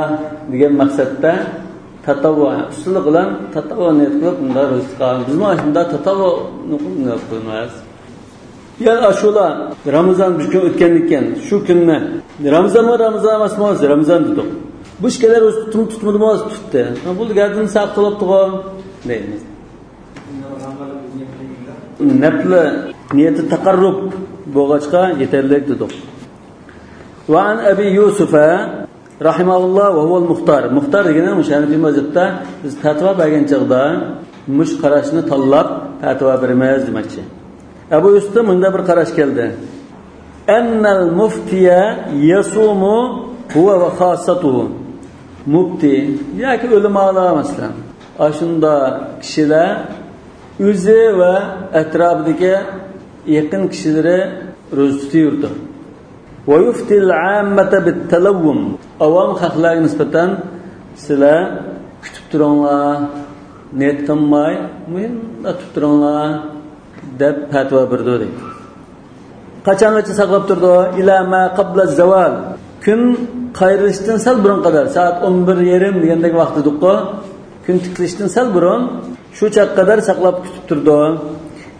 [SPEAKER 1] degan maqsadda tatavvu usuli bilan tatavvu niyat qilib bunda ro'za tutgan. Biz shunda tatavvu niyat qilamiz. Yani ashula Ramazon bir kun o'tgandan keyin shu kunni Ramazonmi Ramazon emasmi Ramazon dedik. Bu ishkalar ro'za tutdimi tutmadimi tutdi. Bu gardini saq qilibdi-ku deymiz. Nafli niyati taqarrub bo'lg'achqa yetarli dedik. Va an Abi Yusufa rahimahulloh va huval muxtar. Muxtar degani mush Hanafiy mazhabda biz fatvo bergan chaqda mush qarashni tanlab fatvo beramiz demakchi. Abu Yusufda bunda bir qarash keldi. Annal muftiya yasumu huwa va khassatuhu. Mufti yoki ulamolar masalan, ashunda kishilar o'zi va atrofidagi yaqin kishilari ro'za tutayurdi. Va yuftil ammata bit-talawwum. Avom xalqlarga nisbatan sizlar kutib turinglar, niyat qilmay, munda tutib turinglar deb fatvo berdi deydi. Qachongacha saqlab turdi? Ila ma qabla zaval. Kun qayrilishdan sal burun qadar, soat 11:30 degandek vaqt edik-ku. Kun tikilishdan sal burun shu chaq qadar saqlab kutib turdi.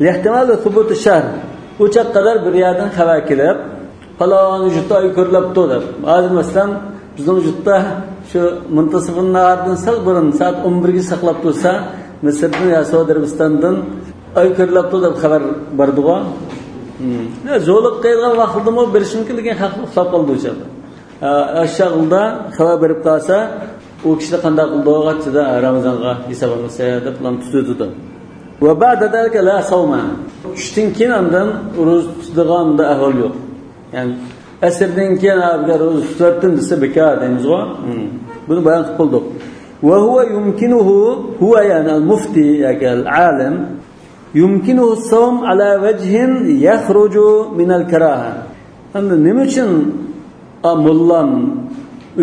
[SPEAKER 1] Lihtimal thubut shahr. U chaq qadar bir yerdan xabar kelib, falon yurtda oy ko'rilibdi deb. Hozir masalan bizning yurtda shu muntasifun nahardan sal burun soat 11 ga saqlab tursa, Misrdan yo Saudiya Arabistondan oy ko'rilibdi deb xabar bordi-ku. Zo'liq qilgan vaqtidami berish mumkin degan haq uxlab qoldi o'sha. Aşağıda xabar berib qolsa, u kishi qanday qildi og'achida Ramazonga hisoblansa deb plan tutadi. Va ba'da zalika la sawma. Tushdan keyin andan ro'za tutadigan ahvol yo'q. Ya'ni asrdan keyin agar ro'za tutardim desa bekor deymiz-ku. Buni bayon qilib qo'ydik. Va huwa yumkinuhu huwa ya'ni al-mufti yoki al-alim yumkinuhu as-sawm ala wajhin yakhruju min al-karaha. Endi nima uchun mullam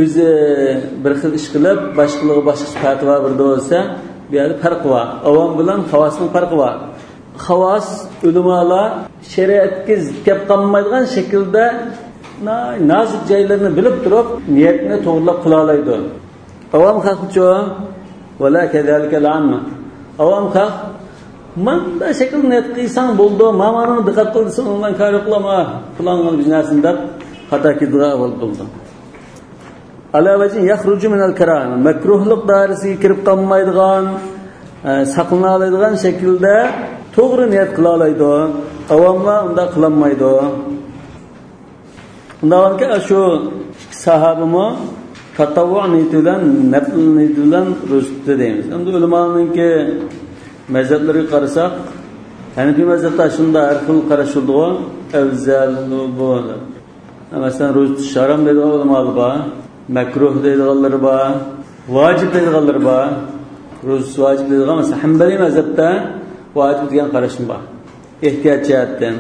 [SPEAKER 1] o'zi bir xil ish qilib, boshqalarga boshqa fatvo berdi bo'lsa, bu yerda farq bor. Avom bilan xavosning farqi bor. Xavos ulamolar shariatga zid kelib qolmaydigan shaklda nozik joylarni bilib turib, niyatni to'g'rilab qila oladi. Avom xalqchi va kadalika al-amma. Avom xalq manda shakl niyat qilsang bo'ldi, mamani diqqat qil desang, undan kor qilma, falon bir narsani deb xato ketdigan bo'ldi. Ala vajhin yakhruju min al-karaha. Makruhlik doirasiga kirib qolmaydigan, saqlana oladigan shaklda to'g'ri niyat qila oladi. Avomlar unda qilolmaydi. Undan keyin shu ikki sahobimi tatavvu niyati bilan, nafl niyati bilan ro'za tutdi deymiz. Endi ulamoninki mazhablariga qarasak, Hanafiy mazhabda shunda har xil qarashildi. Afzal bu. Masalan, ro'za tutish harom deydigan ulamolar bor, makruh deydiganlar bor, vojib deydiganlar bor. Ro'za vojib deydigan, masalan, Hanbali mazhabda vojib degan qarashim bor. Ehtiyot jihatdan.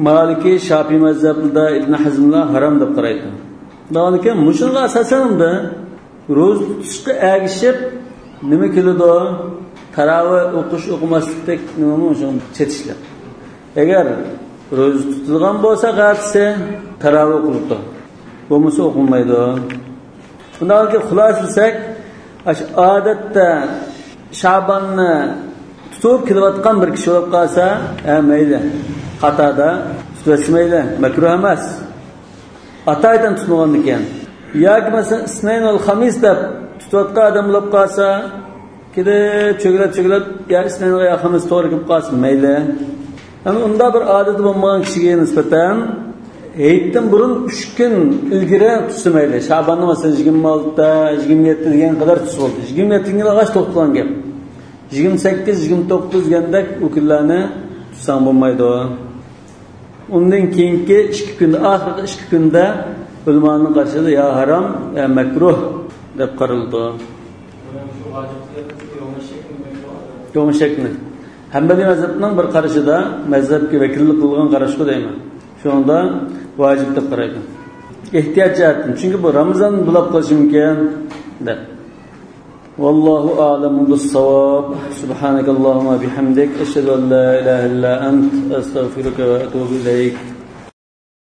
[SPEAKER 1] Maliki, Shafiy mazhabida Ibn Hazmlar harom deb qaraydi. Lekin mushunga asosan ro'za tutishga ergishib Nima keladi? Tarovih o'qish o'qimaslikdek nimami o'sha chetishlik. Agar ro'za tutilgan bo'lsa g'atsi tarovih o'qildi. Bo'lmasa o'qilmaydi. Bundan keyin xulosa odatda Shabonni tutib kelayotgan bir kishi bo'lib qolsa, mayli, xatoda tutsa mayli, makruh emas. Ataydan tutmagan ekan. Yoki masalan Isnayn val Xamis deb tutayotgan odam bo'lib qolsa, kelib cho'gilab ya Isnayn yo Xamis to'g'ri kelib qolsa mayli. Ama unda bir odati bo'lmagan kishiga nisbatan Hayitdan burun 3 kun ilgari tutsa mayli. Shabonni masalan 26, 27 degan qadar tutsa bo'ldi. 27 ga ag'ach to'xtalgan gap. 28, 29 degandek u kunlarni tutsang bo'lmaydi. Undan keyingi 2 kunda, oxirgi 2 kunda ulamoning qarashida ya harom, ya makruh deb qaraldi. Yo'ngshakni. Hanbali mazhabning bir qarashida mazhabga vakillik qilgan qarashku deyman. Shunda vojib deb qaraydi. Ehtiyot jihatdan, chunki bu Ramazon bulab qolishi mumkin deb. Vallohu a'lamu bis-savob. Subhanakallohumma bihamdik, ashhadu an la ilaha illa ant, astag'firuka va atubu ilayk.